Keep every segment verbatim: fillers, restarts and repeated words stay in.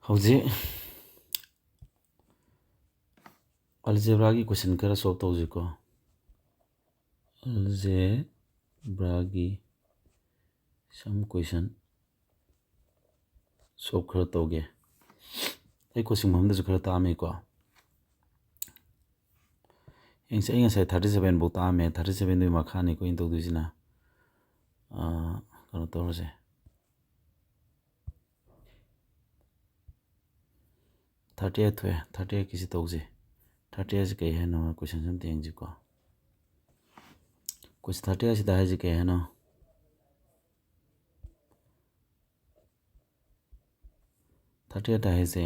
ꯍꯧꯖꯤꯛ ꯑꯜꯖꯦꯕ꯭ꯔꯥꯒꯤ ꯀꯣꯏꯁꯟ ꯈꯔ solve ꯇꯧꯁꯤꯀꯣ꯫ ꯑꯜꯖꯦꯕ꯭ꯔꯥꯒꯤ some question solve ꯈꯔ ꯇꯧꯒꯦ꯫ ꯑꯩ ꯀꯣꯆꯤꯡ ꯃꯐꯝꯗꯁꯨ ꯈꯔ ꯇꯥꯛꯑꯝꯃꯤꯀꯣ꯫ ꯌꯦꯡꯁꯦ, ꯑꯩ ꯉꯁꯥꯏ ꯊꯥꯔꯇꯤ ꯁꯕꯦꯟ ꯐꯥꯎ ꯇꯥꯛꯑꯝꯃꯦ꯫ ꯊꯥꯔꯇꯤ ꯁꯕꯦꯟꯗꯨꯒꯤ ꯃꯈꯥꯅꯤꯀꯣ ꯑꯩꯅ ꯇꯧꯗꯣꯏꯁꯤꯅ꯫ ꯑꯥ, ꯀꯩꯅꯣ ꯇꯧꯔꯁꯦ꯫ ꯊꯥꯔꯇꯤ ꯑꯩꯠ ꯊꯣꯛꯑꯦ꯫ ꯊꯥꯔꯇꯤ ꯑꯩꯠꯀꯤꯁꯤ ꯇꯧꯁꯦ꯫ ꯊꯥꯔꯇꯤ ꯑꯩꯠꯁꯤ ꯀꯩ ꯍꯥꯏꯅꯣ? ꯀꯣꯏꯁꯟꯁꯤ ꯑꯝꯇ ꯌꯦꯡꯁꯤꯀꯣ꯫ ꯀꯣꯏꯁꯟ ꯊꯥꯔꯇꯤ ꯑꯩꯠꯁꯤꯗ ꯍꯥꯏꯁꯤ ꯀꯩ ꯍꯥꯏꯅꯣ? ꯊꯥꯔꯇꯤ ꯑꯩꯠ ꯍꯥꯏꯁꯦ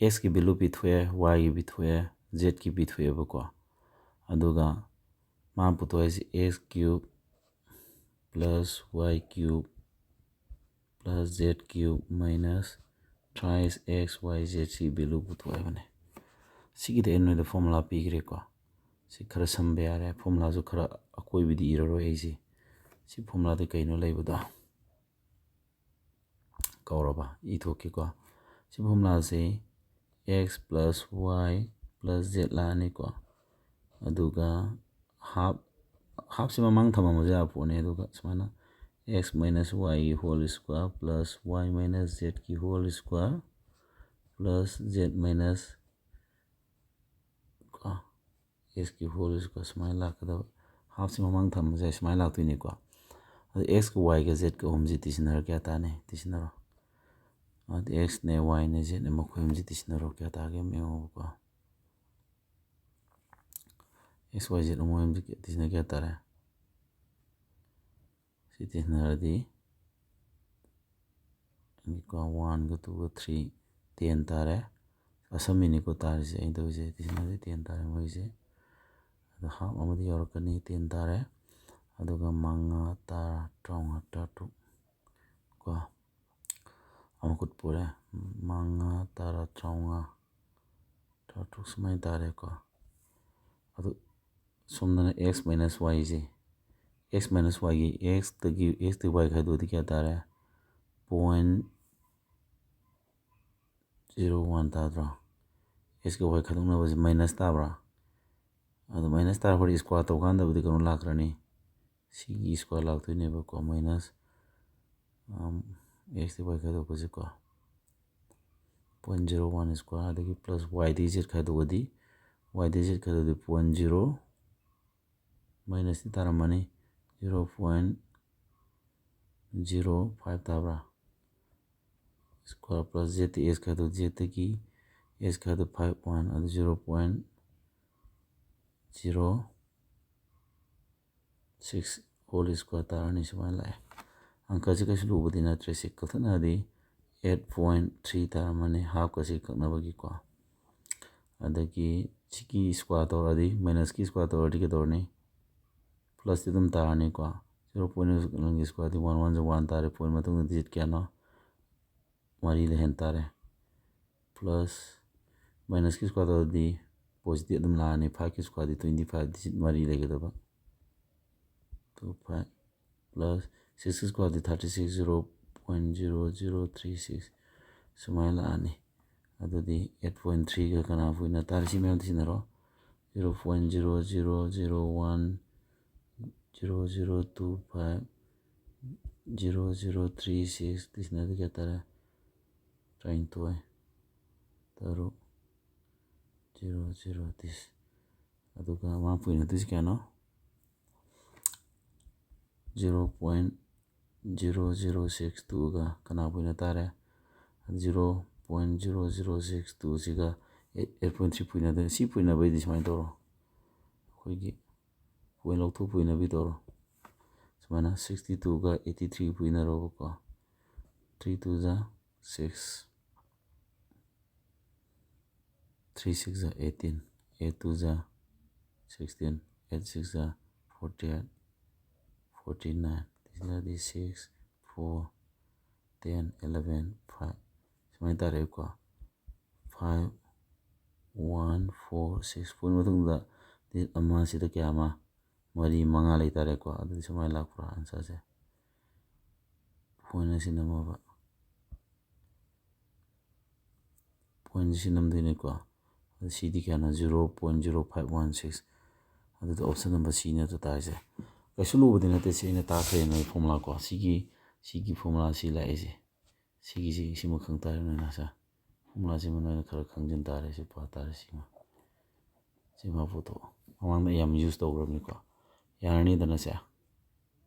ꯑꯦꯛꯁꯀꯤ ꯚꯦꯂꯨ ꯄꯤꯊꯣꯛꯑꯦ, ꯋꯥꯏꯒꯤ ꯄꯤꯊꯣꯛꯑꯦ, ꯖꯦꯠꯀꯤ ꯄꯤꯊꯣꯛꯑꯦꯕꯀꯣ꯫ ꯑꯗꯨꯒ ꯃꯥ ꯄꯨꯊꯣꯛꯏꯁꯦ x cube plus y cube plus z cube minus thrice x y z ꯁꯤ ꯚꯦꯂꯨ ꯄꯨꯊꯣꯛꯑꯦ ꯍꯥꯏꯕꯅꯦ꯫ ꯁꯤꯒꯤꯗꯤ ꯑꯩ ꯅꯣꯏꯗ ꯐꯣꯔꯃꯨꯂꯥ ꯄꯤꯈ꯭ꯔꯦꯀꯣ꯫ ꯁꯤ ꯈꯔ ꯁꯝꯕ ꯌꯥꯔꯦ꯫ ꯐꯣꯔꯃꯨꯂꯥꯁꯨ ꯈꯔ ꯑꯀꯣꯏꯕꯗꯤ ꯏꯔꯔꯣꯏ ꯑꯩꯁꯦ꯫ ꯁꯤ ꯐꯣꯔꯃꯨꯂꯥꯗꯤ ꯀꯩꯅꯣ ꯂꯩꯕꯗꯣ? ꯀꯧꯔꯕ? ꯏꯊꯣꯛꯀꯦꯀꯣ꯫ ꯁꯤ ꯐꯣꯔꯃꯨꯂꯥꯁꯤ x plus y plus z ꯂꯥꯛꯑꯅꯤꯀꯣ꯫ ꯑꯗꯨꯒ ꯍꯥꯞ, ꯍꯥꯞꯁꯤ ꯃꯃꯥꯡ ꯊꯝꯃꯝꯕꯁꯨ ꯌꯥꯕ ꯄꯣꯠꯅꯤ꯫ ꯑꯗꯨꯒ ꯁꯨꯃꯥꯏꯅ x minus y ꯒꯤ whole square plus y minus z ꯀꯤ whole square plus z minus ꯀꯣ, x ꯀꯤ whole square ꯁꯨꯃꯥꯏꯅ ꯂꯥꯛꯀꯗꯕ꯫ ꯍꯥꯞꯁꯤ ꯃꯃꯥꯡ ꯊꯝꯕꯁꯦ ꯁꯨꯃꯥꯏꯅ ꯂꯥꯛꯇꯣꯏꯅꯤꯀꯣ꯫ ꯑꯗꯨ x ꯀ y ꯒ z ꯀ ꯑꯍꯨꯝꯁꯤ ꯇꯤꯁꯤꯟꯅꯔ ꯀꯌꯥ ꯇꯥꯅꯤ? ꯇꯤꯁꯤꯟꯅꯔꯣ꯫ ꯑꯗꯨ x ꯅꯦ, y ꯅꯦ, z ꯅꯦ, ꯃꯈꯣꯏ ꯑꯍꯨꯝꯁꯤ ꯇꯤꯁꯤꯟꯅꯔꯣ, ꯀꯌꯥ ꯇꯥꯒꯦ ꯑꯃ ꯌꯦꯡꯉꯣꯕꯀꯣ꯫ x y z ꯃꯈꯣꯏ ꯑꯍꯨꯝꯁꯤ ꯇꯤꯁꯤꯟꯅꯔ ꯀꯌꯥ ꯇꯥꯔꯦ? ꯁꯤ ꯇꯤꯁꯤꯟꯅꯔꯗꯤ ꯀꯣ, ꯋꯥꯟꯒ ꯇꯨꯒ ꯊ꯭ꯔꯤ, ꯇꯦꯟ ꯇꯥꯔꯦ꯫ ꯑꯁꯝꯕꯤꯅꯤꯀꯣ ꯇꯥꯔꯤꯁꯦ ꯑꯩꯅ ꯇꯧꯔꯤꯁꯦ꯫ ꯇꯤꯁꯤꯟꯅꯔꯗꯤ ꯇꯦꯟ ꯇꯥꯔꯦ ꯃꯣꯏꯁꯦ꯫ ꯑꯗꯣ ꯍꯥꯞ ꯑꯃꯗꯤ ꯌꯧꯔꯛꯀꯅꯤ, ꯇꯦꯟ ꯇꯥꯔꯦ꯫ ꯑꯗꯨꯒ ꯃꯉꯥ, ꯇꯔꯥ, ꯇꯔꯥꯃꯉꯥ, ꯇꯔꯥꯇꯔꯨꯛ ꯀꯣ꯫ ꯑꯃ ꯈꯨꯠ ꯄꯨꯔꯦ꯫ ꯃꯉꯥ, ꯇꯔꯥ, ꯇꯔꯥꯃꯉꯥ, ꯇꯔꯥꯇꯔꯨꯛ ꯁꯨꯃꯥꯏꯅ ꯇꯥꯔꯦꯀꯣ꯫ ꯑꯗꯨ ꯁꯣꯝꯗꯅ x minus y ꯁꯦ, x minus y ꯒꯤ x ꯇꯒꯤ, x ꯇꯒꯤ y ꯈꯥꯏꯗꯣꯛꯑꯗꯤ ꯀꯌꯥ ꯇꯥꯔꯦ? Point ꯖꯤꯔꯣ ꯋꯥꯟ ꯇꯥꯗ꯭ꯔꯣ? ꯑꯦꯛꯁꯀ ꯋꯥꯏ ꯈꯥꯏꯗꯣꯛꯅꯕꯁꯦ ꯃꯥꯏꯅꯁ ꯇꯥꯕ꯭ꯔꯥ? ꯑꯗꯣ ꯃꯥꯏꯅꯁ ꯇꯥꯔꯛꯄꯗꯤ ꯁ꯭ꯀ꯭ꯋꯥꯔ ꯇꯧꯀꯥꯟꯗꯕꯨꯗꯤ ꯀꯩꯅꯣ ꯂꯥꯛꯈ꯭ꯔꯅꯤ, ꯁꯤꯒꯤ ꯁ꯭ꯀ꯭ꯋꯥꯔ ꯂꯥꯛꯇꯣꯏꯅꯦꯕꯀꯣ, ꯃꯥꯏꯅꯁ ꯑꯦꯛꯁꯇꯤ ꯋꯥꯏ ꯈꯥꯏꯗꯣꯛꯄꯁꯦꯀꯣ, ꯄꯣꯏꯟ ꯖꯤꯔꯣ ꯋꯥꯟ ꯁ꯭ꯀ꯭ꯋꯥꯔ, ꯑꯗꯒꯤ ꯄ꯭ꯂꯁ ꯋꯥꯏꯗꯤ ꯖꯦꯠ ꯈꯥꯏꯗꯣꯛꯑꯗꯤ, ꯋꯥꯏꯗꯤ ꯖꯦꯠ ꯈꯥꯏꯗꯣꯛꯑꯗꯤ ꯄꯣꯏꯟ ꯖꯤꯔꯣ ꯃꯥꯏꯅꯁꯇꯤ ꯇꯥꯔꯝꯃꯅꯤ, ꯖꯤꯔꯣ ꯄꯣꯏꯟ ꯖꯤꯔꯣ ꯐꯥꯏꯚ ꯇꯥꯕ꯭ꯔꯥ? ꯁ꯭ꯀ꯭ꯋꯥꯔ ꯄ꯭ꯂꯁ ꯖꯦꯠꯇꯤ ꯑꯦꯛꯁ ꯈꯥꯏꯗꯣꯛ ꯖꯦꯠꯇꯒꯤ ꯑꯦꯛꯁ ꯈꯥꯏꯗꯣꯛ ꯐꯥꯏꯚ ꯋꯥꯟ, ꯑꯗꯨ zero point zero six whole square ꯇꯥꯔꯅꯤ꯫ ꯁꯨꯃꯥꯏꯅ ꯂꯥꯛꯑꯦ꯫ ꯑꯪꯀꯁꯦ ꯀꯩꯁꯨ ꯂꯨꯕꯗꯤ ꯅꯠꯇ꯭ꯔꯦ꯫ ꯁꯤ ꯀꯛꯊꯠꯅꯔꯗꯤ ꯑꯩꯠ ꯄꯣꯏꯟ ꯊ꯭ꯔꯤ ꯇꯥꯔꯝꯃꯅꯤ, ꯍꯥꯐꯀꯁꯤ ꯀꯛꯅꯕꯒꯤꯀꯣ꯫ ꯑꯗꯒꯤ ꯁꯤꯒꯤ ꯁ꯭ꯀ꯭ꯋꯥꯔ ꯇꯧꯔꯗꯤ ꯃꯥꯏꯅꯁꯀꯤ ꯁ꯭ꯀ꯭ꯋꯥꯔ ꯇꯧꯔꯗꯤ ꯀꯩꯗꯧꯔꯅꯤ? ꯄ꯭ꯂꯁꯇꯤ ꯑꯗꯨꯝ ꯇꯥꯔꯅꯤꯀꯣ꯫ ꯖꯤꯔꯣ ꯄꯣꯏꯟ ꯁ꯭ꯀ꯭ꯋꯥꯔꯗꯤ ꯋꯥꯟ, ꯋꯥꯟꯁꯦ ꯋꯥꯟ ꯇꯥꯔꯦ꯫ ꯄꯣꯏꯟ ꯃꯇꯨꯡꯗ ꯗꯤꯖꯤꯠ ꯀꯌꯥꯅꯣ? ꯃꯔꯤ ꯂꯩꯍꯟ ꯇꯥꯔꯦ꯫ ꯄ꯭ꯂꯁ ꯃꯥꯏꯅꯁꯀꯤ ꯁ꯭ꯀ꯭ꯋꯥꯔ ꯇꯧꯔꯗꯤ ꯄꯣꯖꯤꯇꯤꯚ ꯑꯗꯨꯝ ꯂꯥꯛꯑꯅꯤ꯫ ꯐꯥꯏꯚꯀꯤ ꯁ꯭ꯀ꯭ꯋꯥꯔꯗꯤ ꯇ꯭ꯋꯦꯟꯇꯤ ꯐꯥꯏꯚ, ꯗꯤꯖꯤꯠ ꯃꯔꯤ ꯂꯩꯒꯗꯕ꯫ ꯇꯨ ꯐꯥꯏꯚ ꯄ꯭ꯂꯁ ꯁꯤꯛꯁꯀꯤ ꯁ꯭ꯀ꯭ꯋꯥꯔꯗꯤ thirty six, zero point zero zero three six ꯁꯨꯃꯥꯏꯅ ꯂꯥꯛꯑꯅꯤ꯫ ꯑꯗꯨꯗꯤ ꯑꯩꯠ ꯄꯣꯏꯟ ꯊ꯭ꯔꯤꯒ ꯀꯅꯥ ꯄꯣꯏꯟꯅ ꯇꯥꯔꯦ? ꯁꯤ ꯃꯌꯥꯝꯗ ꯁꯤꯟꯅꯔꯣ꯫ Zero point zero zero zero one, zero zero two five, zero zero three six, ꯗꯤꯁꯤꯅꯗꯤ ꯀꯌꯥ ꯇꯥꯔꯦ? ꯇꯔꯥꯅꯤꯊꯣꯏ, ꯇꯔꯨꯛ, ꯖꯤꯔꯣ ꯖꯤꯔꯣ ꯗꯤꯁ꯫ ꯑꯗꯨꯒ ꯃꯥ ꯄꯣꯏꯟ ꯑꯗꯨꯁꯤ ꯀꯌꯥꯅꯣ? Zero point zero zero six ꯇꯨꯒ ꯀꯅꯥ ꯄꯣꯏꯟ ꯇꯥꯔꯦ? Zero point zero zero six ꯇꯨꯁꯤꯒ ꯑꯩꯠ ꯄꯣꯏꯟ ꯊ꯭ꯔꯤ ꯄꯣꯏꯟ ꯑꯗꯨ, ꯁꯤ ꯄꯣꯏꯟ ꯑꯩꯗꯤ ꯁꯨꯃꯥꯏꯅ ꯇꯧꯔꯣ꯫ ꯑꯩꯈꯣꯏꯒꯤ ꯄꯣꯏꯟ ꯂꯧꯊꯣꯛ ꯄꯣꯏꯟꯅꯕꯤ ꯇꯧꯔꯣ꯫ ꯁꯨꯃꯥꯏꯅ ꯁꯤꯛꯁꯇꯤ ꯇꯨꯒ ꯑꯩꯠꯇꯤ ꯊ꯭ꯔꯤ ꯄꯣꯏꯟꯅꯔꯣꯕꯀꯣ꯫ ꯊ꯭ꯔꯤ ꯇꯨ ꯖꯥ ꯁꯤꯛꯁ, ꯊ꯭ꯔꯤ ꯁꯤꯛꯁ ꯖꯥ ꯑꯩꯠꯇꯤꯟ, ꯑꯩꯠ ꯇꯨ ꯖꯥ ꯁꯤꯛꯁꯇꯤꯟ, ꯑꯩꯠ ꯁꯤꯛꯁ ꯖꯥ ꯐꯣꯔꯇꯤ ꯑꯩꯠ, ꯐꯣꯔꯇꯤ ꯅꯥꯏꯟ, ꯁꯤꯗꯗꯤ six, four, ten, eleven, five ꯁꯨꯃꯥꯏꯅ ꯇꯥꯔꯦꯀꯣ꯫ Five one four six point ꯃꯇꯨꯡꯗ ꯗꯤꯖꯤꯠ ꯑꯃꯁꯤꯗ ꯀꯌꯥ ꯑꯃ? ꯃꯔꯤ, ꯃꯉꯥ ꯂꯩꯇꯥꯔꯦꯀꯣ꯫ ꯑꯗꯨꯗꯤ ꯁꯨꯃꯥꯏꯅ ꯂꯥꯛꯄ꯭ꯔꯥ ꯑꯟꯁꯔꯁꯦ? ꯄꯣꯏꯟ ꯑꯁꯤ ꯅꯝꯃꯕ꯫ ꯄꯣꯏꯟ ꯁꯤ ꯅꯝꯗꯣꯏꯅꯤꯀꯣ꯫ ꯑꯗꯨ ꯁꯤꯗꯤ ꯀꯌꯥꯅꯣ? Zero point zero five one six꯫ ꯑꯗꯨꯗ option number C ꯅꯠꯇ꯭ꯔ ꯇꯥꯔꯤꯁꯦ꯫ ꯀꯩꯁꯨ ꯂꯨꯕꯗꯤ ꯅꯠꯇꯦ, ꯁꯤ ꯑꯩꯅ ꯇꯥꯛꯈ꯭ꯔꯦ ꯅꯣꯏ formula ꯀꯣ꯫ ꯁꯤꯒꯤ, ꯁꯤꯒꯤ formula ꯁꯤ ꯂꯥꯛꯏꯁꯦ꯫ ꯁꯤꯒꯤꯁꯤ, ꯁꯤꯃ ꯈꯪ ꯇꯥꯔꯦ ꯅꯣꯏꯅ ꯁꯦ꯫ Formula ꯁꯤꯃ ꯅꯣꯏꯅ ꯈꯔ ꯈꯪꯖꯤꯟ ꯇꯥꯔꯦ, ꯁꯤ ꯄꯥ ꯇꯥꯔꯦ ꯁꯤꯃ꯫ ꯁꯤꯃ ꯄꯣꯠꯇꯣ ꯃꯃꯥꯡꯗ ꯌꯥꯝ use ꯇꯧꯈ꯭ꯔꯕꯅꯤꯀꯣ꯫ ꯌꯥꯔꯅꯤꯗꯅ ꯁꯦ꯫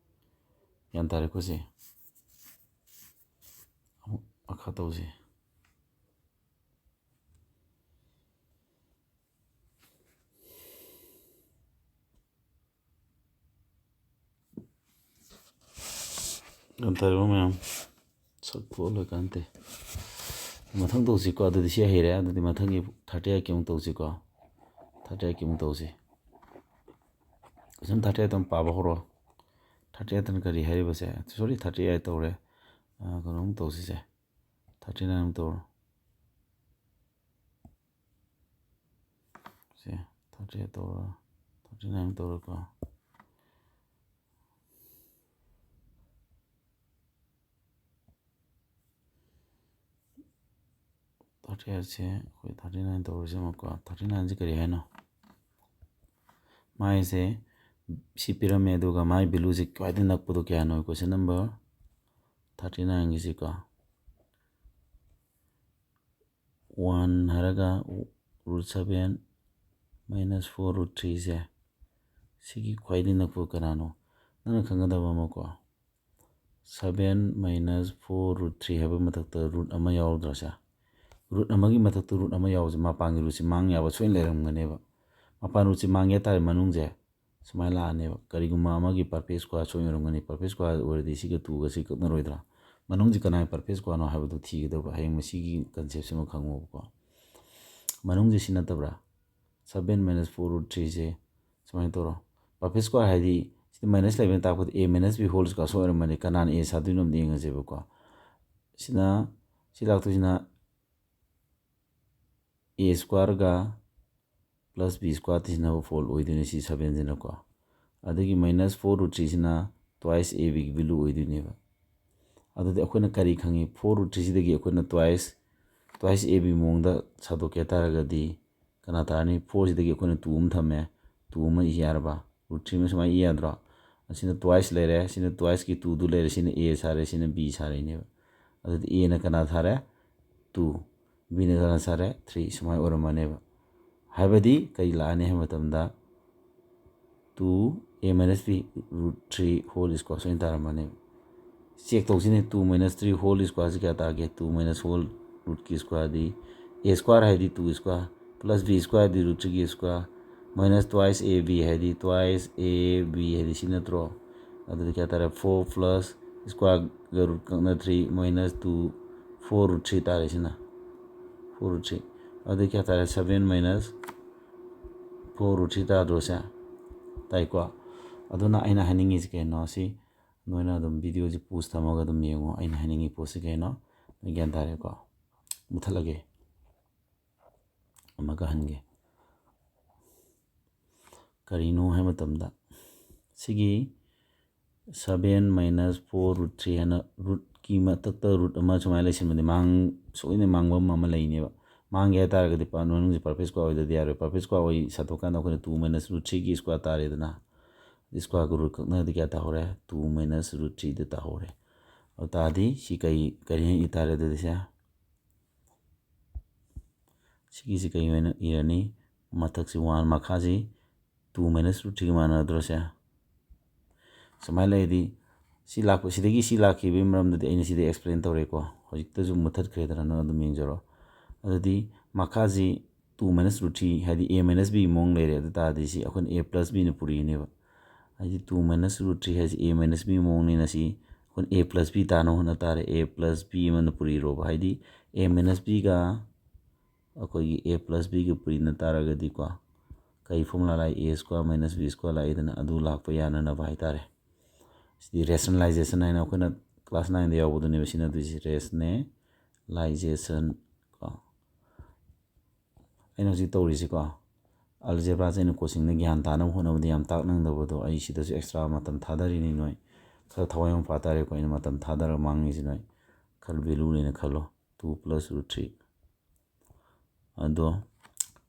ꯒ꯭ꯌꯥꯟ ꯇꯥꯔꯦꯀꯣ ꯁꯦ꯫ ꯑꯃꯨꯛ ꯃꯈꯥ ꯇꯧꯁꯤ꯫ ꯒ꯭ꯌꯥꯟ ꯇꯥꯔꯕꯣ ꯃꯌꯥꯝ? ꯁꯛ ꯊꯣꯛꯍꯜꯂꯣꯏ ꯀꯥꯟꯅꯗꯦ꯫ ꯃꯊꯪ ꯇꯧꯁꯤꯀꯣ꯫ ꯑꯗꯨꯗꯤ ꯁꯤ ꯍꯩꯔꯦ꯫ ꯑꯗꯨꯗꯤ ꯃꯊꯪꯒꯤ thirty eight ꯀꯤ ꯑꯃꯨꯛ ꯇꯧꯁꯤꯀꯣ꯫ Thirty eight ꯀꯤ ꯑꯃꯨꯛ ꯇꯧꯁꯤ꯫ Question thirty eight ꯑꯃꯨꯛ ꯄꯥꯕ ꯍꯧꯔꯣ꯫ Thirty eight ꯇꯅ ꯀꯔꯤ ꯍꯥꯏꯔꯤꯕꯁꯦ? Sorry, thirty eight ꯇꯧꯔꯦ꯫ ꯑ, ꯀꯩꯅꯣꯃꯨꯛ ꯇꯧꯁꯤꯁꯦ꯫ Thirty nine ꯑꯃꯨꯛ ꯇꯧꯔꯣ꯫ ꯁꯦ, thirty eight ꯇꯧꯔꯣ꯫ Thirty nine ꯇꯧꯔꯣꯀꯣ꯫ Thirty eight ꯁꯦ ꯑꯩꯈꯣꯏ thirty nine ꯇꯧꯔꯁꯦ ꯑꯃꯨꯛꯀꯣ꯫ Thirty nine ꯁꯦ ꯀꯔꯤ ꯍꯥꯏꯅꯣ? ꯃꯥꯏꯁꯦ ꯁꯤ ꯄꯤꯔꯝꯃꯦ, ꯑꯗꯨꯒ ꯃꯥꯏ value ꯁꯦ ꯈ꯭ꯋꯥꯏꯗꯒꯤ ꯅꯛꯄꯗꯣ ꯀꯌꯥꯅꯣ? Question number thirty nine ꯒꯤꯁꯤꯀꯣ꯫ One ꯍꯥꯏꯔꯒ root seven minus four root three ꯁꯦ, ꯁꯤꯒꯤ ꯈ꯭ꯋꯥꯏꯗꯒꯤ ꯅꯛꯄ ꯀꯅꯥꯅꯣ? ꯅꯪꯅ ꯈꯪꯒꯗꯕ ꯑꯃꯀꯣ, seven minus four root three ꯍꯥꯏꯕ ꯃꯊꯛꯇ root ꯑꯃ ꯌꯥꯎꯗ꯭ꯔꯥ ꯁꯦ? Root ꯑꯃꯒꯤ ꯃꯊꯛꯇ root ꯑꯃ ꯌꯥꯎꯕꯁꯦ, ꯃꯄꯥꯟꯒꯤ root ꯁꯦ ꯃꯥꯡ ꯌꯥꯕ ꯁꯣꯏꯅ ꯂꯩꯔꯝꯒꯅꯦꯕ꯫ ꯃꯄꯥꯟ root ꯁꯦ ꯃꯥꯡꯒꯦ ꯍꯥꯏ ꯇꯥꯔꯦ, ꯃꯅꯨꯡꯁꯦ ꯁꯨꯃꯥꯏꯅ ꯂꯥꯛꯑꯅꯦꯕ꯫ ꯀꯔꯤꯒꯨꯝꯕ ꯑꯃꯒꯤ perfect square ꯁꯣꯏ ꯑꯣꯏꯔꯝꯒꯅꯤ꯫ Perfect square ꯑꯣꯏꯔꯗꯤ ꯁꯤꯒ two ꯒꯁꯤ ꯀꯛꯅꯔꯣꯏꯗ꯭ꯔꯥ? ꯃꯅꯨꯡꯁꯤ ꯀꯅꯥꯒꯤ perfect square ꯅꯣ ꯍꯥꯏꯕꯗꯨ ꯊꯤꯒꯗꯕ꯫ ꯍꯌꯦꯡ ꯃꯁꯤꯒꯤ concept ꯁꯤꯃ ꯈꯪꯉꯣꯕꯀꯣ꯫ ꯃꯅꯨꯡꯁꯤ ꯁꯤ ꯅꯠꯇꯕ꯭ꯔꯥ? Seven minus four root three ꯁꯦ ꯁꯨꯃꯥꯏꯅ ꯇꯧꯔꯣ꯫ Perfect square ꯍꯥꯏꯗꯤ ꯁꯤꯗ minus ꯂꯩꯕꯅ ꯇꯥꯛꯄꯗꯤ A minus B whole square ꯁꯣꯏ ꯑꯣꯏꯔꯝꯃꯅꯤ꯫ ꯀꯅꯥꯅ A ꯁꯥꯗꯣꯏꯅꯣ ꯑꯝꯇ ꯌꯦꯡꯉꯁꯦꯕꯀꯣ꯫ ꯁꯤꯅ, ꯁꯤ ꯂꯥꯛꯇꯣꯏꯁꯤꯅ A square ꯒ plus B square ꯇꯤꯁꯤꯟꯅꯕ four ꯑꯣꯏꯗꯣꯏꯅꯤ ꯁꯤ seven ꯁꯤꯅꯀꯣ꯫ ꯑꯗꯒꯤ minus four root three ꯁꯤꯅ twice A B ꯒꯤ value ꯑꯣꯏꯗꯣꯏꯅꯦꯕ꯫ ꯑꯗꯨꯗꯤ ꯑꯩꯈꯣꯏꯅ ꯀꯔꯤ ꯈꯪꯉꯤ? Four root three ꯁꯤꯗꯒꯤ ꯑꯩꯈꯣꯏꯅ twice twice A B ꯃꯑꯣꯡꯗ ꯁꯥꯗꯣꯛꯀꯦ ꯍꯥꯏ ꯇꯥꯔꯒꯗꯤ ꯀꯅꯥ ꯇꯥꯔꯅꯤ? Fourꯁꯤꯗꯒꯤ ꯑꯩꯈꯣꯏꯅ two ꯑꯃ ꯊꯝꯃꯦ, two ꯑꯃ ꯏ ꯌꯥꯔꯕ? Root three ꯑꯃ ꯁꯨꯃꯥꯏꯅ ꯏ ꯌꯥꯗ꯭ꯔꯣ? ꯑꯁꯤꯅ twice ꯂꯩꯔꯦ, ꯁꯤꯅ twiceꯀꯤ twoꯗꯨ ꯂꯩꯔꯦ, ꯁꯤꯅ A ꯁꯥꯔꯦ, ꯁꯤꯅ B ꯁꯥꯔꯛꯏꯅꯦꯕ꯫ ꯑꯗꯨꯗꯤ Aꯅ ꯀꯅꯥ ꯁꯥꯔꯦ? Two꯫ Bꯅ ꯀꯅꯥ ꯁꯥꯔꯦ? Three꯫ ꯁꯨꯃꯥꯏꯅ ꯑꯣꯏꯔꯝꯃꯅꯦꯕ꯫ ꯍꯥꯏꯕꯗꯤ ꯀꯔꯤ ꯂꯥꯛꯑꯅꯤ ꯍꯥꯏꯕ ꯃꯇꯝꯗ two A minus B root three whole square ꯁꯨꯃꯥꯏꯅ ꯇꯥꯔꯝꯃꯅꯦꯕ꯫ Check ꯇꯧꯁꯤꯅꯦ, two minus three whole squareꯁꯤ ꯀꯌꯥ ꯇꯥꯒꯦ? Two minus whole rootꯀꯤ squareꯗꯤ A square ꯍꯥꯏꯗꯤ two square plus B squareꯗꯤ root threeꯒꯤ square minus twice A B ꯍꯥꯏꯗꯤ twice A B ꯍꯥꯏꯗꯤ ꯁꯤ ꯅꯠꯇ꯭ꯔꯣ? ꯑꯗꯨꯗꯤ ꯀꯌꯥ ꯇꯥꯔꯦ? Four plus squareꯒ root ꯀꯛꯅ three minus two, four root three ꯇꯥꯔꯦ ꯁꯤꯅ꯫ Four root three꯫ ꯑꯗꯨꯗꯤ ꯀꯌꯥ ꯇꯥꯔꯦ? Seven minus four root three ꯇꯥꯗ꯭ꯔꯣ ꯁꯦ? ꯇꯥꯏꯀꯣ? ꯑꯗꯨꯅ ꯑꯩꯅ ꯍꯥꯏꯅꯤꯡꯉꯤꯁꯤ ꯀꯩꯅꯣ? ꯁꯤ ꯅꯣꯏꯅ ꯑꯗꯨꯝ videoꯁꯤ pause ꯊꯝꯃꯒ ꯑꯗꯨꯝ ꯌꯦꯡꯉꯣ꯫ ꯑꯩꯅ ꯍꯥꯏꯅꯤꯡꯉꯤ ꯄꯣꯠꯁꯤ ꯀꯩꯅꯣ? ꯅꯣꯏ ꯒ꯭ꯌꯥꯟ ꯇꯥꯔꯦꯀꯣ? ꯃꯨꯊꯠꯂꯒꯦ꯫ ꯑꯃꯒ ꯍꯟꯒꯦ꯫ ꯀꯔꯤꯅꯣ ꯍꯥꯏꯕ ꯃꯇꯝꯗ ꯁꯤꯒꯤ seven minus four root three ꯍꯥꯏꯅ rootꯀꯤ ꯃꯊꯛꯇ root ꯑꯃ ꯁꯨꯃꯥꯏꯅ ꯂꯩꯁꯤꯟꯕꯗꯤ ꯃꯥꯡ-, ꯁꯣꯏꯗꯅ ꯃꯥꯡꯕ ꯑꯃ ꯂꯩꯅꯦꯕ꯫ ꯃꯥꯡꯒꯦ ꯍꯥꯏ ꯇꯥꯔꯒꯗꯤ ꯄꯥ-, ꯃꯅꯨꯡꯁꯦ perfect square ꯑꯣꯏꯗꯗꯤ ꯌꯥꯔꯣꯏ꯫ Perfect square ꯑꯣꯏ ꯁꯟꯗꯣꯛꯀꯥꯟꯗ ꯑꯩꯈꯣꯏꯅ two minus root threeꯒꯤ square ꯇꯥꯔꯦꯗꯅ꯫ Squareꯒ root ꯀꯛꯅꯔꯗꯤ ꯀꯌꯥ ꯇꯥꯍꯧꯔꯦ? Two minus root threeꯗ ꯇꯥꯍꯧꯔꯦ꯫ ꯑꯗꯨ ꯇꯥꯔꯗꯤ ꯁꯤ ꯀꯩ, ꯀꯔꯤ ꯍꯥꯏꯅ ꯏ ꯇꯥꯔꯦ ꯑꯗꯨꯗꯤ ꯁꯦ? ꯁꯤꯒꯤꯁꯤ ꯀꯩ ꯑꯣꯏꯅ ꯏꯔꯅꯤ? ꯃꯊꯛꯁꯤ one, ꯃꯈꯥꯁꯤ two minus root threeꯒ ꯃꯥꯟꯅꯗ꯭ꯔꯣ ꯁꯦ? ꯁꯨꯃꯥꯏꯅ ꯂꯩꯔꯗꯤ ꯁꯤ ꯂꯥꯛꯄ, ꯁꯤꯗꯒꯤ ꯁꯤ ꯂꯥꯛꯈꯤꯕꯒꯤ ꯃꯔꯝꯗꯨꯗꯤ ꯑꯩꯅ ꯁꯤꯗ explain ꯇꯧꯔꯦꯀꯣ꯫ ꯍꯧꯖꯤꯛꯇꯁꯨ ꯃꯨꯊꯠꯈ꯭ꯔꯦꯗꯅ, ꯅꯪ ꯑꯗꯨꯝ ꯌꯦꯡꯖꯔꯣ꯫ ꯑꯗꯨꯗꯤ ꯃꯈꯥꯁꯤ two minus root three ꯍꯥꯏꯗꯤ A minus B ꯃꯑꯣꯡ ꯂꯩꯔꯦ꯫ ꯑꯗꯨ ꯇꯥꯔꯗꯤ ꯁꯤ ꯑꯩꯈꯣꯏꯅ A plus Bꯅ ꯄꯨꯔꯛꯏꯅꯦꯕ꯫ ꯍꯥꯏꯗꯤ two minus root three ꯍꯥꯏꯁꯤ A minus B ꯃꯑꯣꯡꯅꯤꯅ ꯁꯤ ꯑꯩꯈꯣꯏꯅ A plus B ꯇꯥꯅꯕ ꯍꯣꯠꯅ ꯇꯥꯔꯦ꯫ A plus B ꯑꯃꯅ ꯄꯨꯔꯛꯏꯔꯣꯕ꯫ ꯍꯥꯏꯗꯤ A minus Bꯒ ꯑꯩꯈꯣꯏꯒꯤ A plus Bꯒ ꯄꯨꯔꯤꯅ ꯇꯥꯔꯒꯗꯤꯀꯣ, ꯀꯩ formula ꯂꯥꯛꯏ? A square minus B square ꯂꯥꯛꯏꯗꯅ, ꯑꯗꯨ ꯂꯥꯛꯄ ꯌꯥꯅꯅꯕ ꯍꯥꯏꯇꯥꯔꯦ꯫ ꯁꯤꯗꯤ rationalization ꯍꯥꯏꯅ ꯑꯩꯈꯣꯏꯅ class nineꯗ ꯌꯥꯎꯕꯗꯨꯅꯦꯕ ꯁꯤꯅ ꯑꯗꯨꯏꯁꯤ, rationalization ꯀꯣ꯫ ꯑꯩꯅ ꯍꯧꯖꯤꯛ ꯇꯧꯔꯤꯁꯤꯀꯣ, algebraꯁꯦ ꯑꯩꯅ coachingꯗ ꯒ꯭ꯌꯥꯟ ꯇꯥꯅꯕ ꯍꯣꯠꯅꯕꯗ ꯌꯥꯝ ꯇꯥꯛꯅꯤꯡꯗꯕꯗꯣ ꯑꯩ ꯁꯤꯗꯁꯨ extra ꯃꯇꯝ ꯊꯥꯗꯔꯤꯅꯤ꯫ ꯅꯣꯏ ꯈꯔ ꯊꯋꯥꯏ ꯑꯃ ꯄꯥ ꯇꯥꯔꯦꯀꯣ꯫ ꯑꯩꯅ ꯃꯇꯝ ꯊꯥꯗꯔꯒ ꯃꯥꯡꯉꯤꯁꯤ ꯅꯣꯏ ꯈꯔ value ꯂꯩꯅ ꯈꯜꯂꯣ꯫ Two plus root three꯫ ꯑꯗꯣ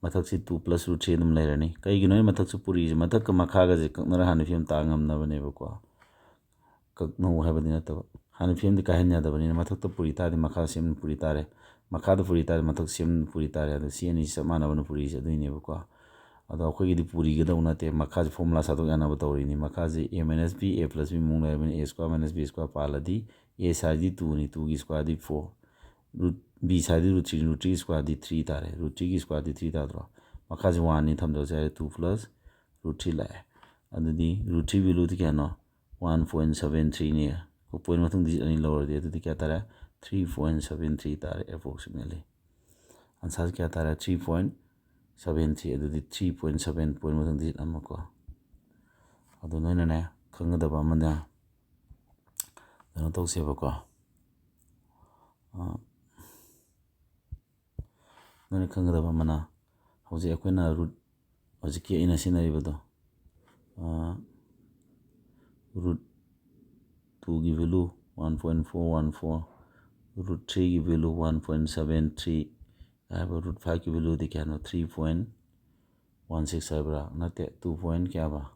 ꯃꯊꯛꯁꯤ two plus root three ꯑꯗꯨꯝ ꯂꯩꯔꯅꯤ꯫ ꯀꯩꯒꯤꯅꯣ ꯑꯩꯅ ꯃꯊꯛꯁꯨ ꯄꯨꯔꯤꯁꯦ? ꯃꯊꯛꯀ ꯃꯈꯥꯒꯁꯦ ꯀꯛꯅꯔ ꯍꯥꯟꯅ ꯐꯤꯕꯝ ꯇꯥ ꯉꯝꯅꯕꯅꯦꯕꯀꯣ꯫ ꯀꯛꯅꯧ ꯍꯥꯏꯕꯗꯤ ꯅꯠꯇꯕ, ꯍꯥꯟꯅ ꯐꯤꯕꯝꯗꯤ ꯀꯥꯏꯍꯟ ꯌꯥꯗꯕꯅꯤꯅ ꯃꯊꯛꯇ ꯄꯨꯔꯤ ꯇꯥꯔꯗꯤ ꯃꯈꯥ ꯁꯦꯝꯅ ꯄꯨꯔꯤ ꯇꯥꯔꯦ, ꯃꯈꯥꯗ ꯄꯨꯔꯤ ꯇꯥꯔꯗꯤ ꯃꯊꯛ ꯁꯦꯝꯅ ꯄꯨꯔꯤ ꯇꯥꯔꯦ꯫ ꯑꯗꯣ ꯁꯤ ꯑꯅꯤꯁꯤ ꯆꯞ ꯃꯥꯟꯅꯕꯅ ꯄꯨꯔꯤꯁꯦ ꯑꯗꯨꯏꯅꯦꯕꯀꯣ꯫ ꯑꯗꯣ ꯑꯩꯈꯣꯏꯒꯤꯗꯤ ꯄꯨꯔꯤꯒꯗꯧ ꯅꯠꯇꯦ, ꯃꯈꯥꯁꯦ formula ꯁꯥꯗꯣꯛ ꯌꯥꯅꯕ ꯇꯧꯔꯤꯅꯤ꯫ ꯃꯈꯥꯁꯦ a minus b, a plus b ꯃꯑꯣꯡ ꯂꯩꯔꯕꯅꯤꯅ a square minus b square ꯄꯥꯜꯂꯗꯤ a sideꯗꯤ twoꯅꯤ, twoꯒꯤ squareꯗꯤ four, root b sideꯗꯤ root three, root three squareꯗꯤ three ꯇꯥꯔꯦ, root threeꯒꯤ squareꯗꯤ three ꯇꯥꯗ꯭ꯔꯣ? ꯃꯈꯥꯁꯦ oneꯅꯤ ꯊꯝꯖꯔꯁꯦ ꯍꯥꯏꯔꯦ, two plus root three ꯂꯥꯛꯑꯦ꯫ ꯑꯗꯨꯗꯤ root three valueꯗꯤ ꯀꯌꯥꯅꯣ? One point seven threeꯅꯤ꯫ Point ꯃꯇꯨꯡ digit ꯑꯅꯤ ꯂꯧꯔꯗꯤ ꯑꯗꯨꯗꯤ ꯀꯌꯥ ꯇꯥꯔꯦ? Three point seven three ꯇꯥꯔꯦ approximately꯫ Answerꯁꯤ ꯀꯌꯥ ꯇꯥꯔꯦ? Three point seven three꯫ ꯑꯗꯨꯗꯤ three point seven point ꯃꯇꯨꯡ digit ꯑꯃ ꯀꯣ꯫ ꯑꯗꯨ ꯅꯣꯏꯅꯅꯦ ꯈꯪꯒꯗꯕ ꯑꯃꯅ ꯀꯩꯅꯣ ꯇꯧꯁꯦꯕꯀꯣ꯫ ꯑ, ꯅꯣꯏꯅ ꯈꯪꯒꯗꯕ ꯑꯃꯅ ꯍꯧꯖꯤꯛ ꯑꯩꯈꯣꯏꯅ root, ꯍꯧꯖꯤꯛꯀꯤ ꯑꯩꯅ ꯁꯤꯖꯤꯟꯅꯔꯤꯕꯗꯣ, ꯑ, root twoꯒꯤ value one point four one four, root threeꯒꯤ value one point seven three ꯍꯥꯏꯕ, root fiveꯀꯤ valueꯗꯤ ꯀꯌꯥꯅꯣ? Three point one six ꯍꯥꯏꯕ꯭ꯔꯥ? ꯅꯠꯇꯦ, two point ꯀꯌꯥꯕ?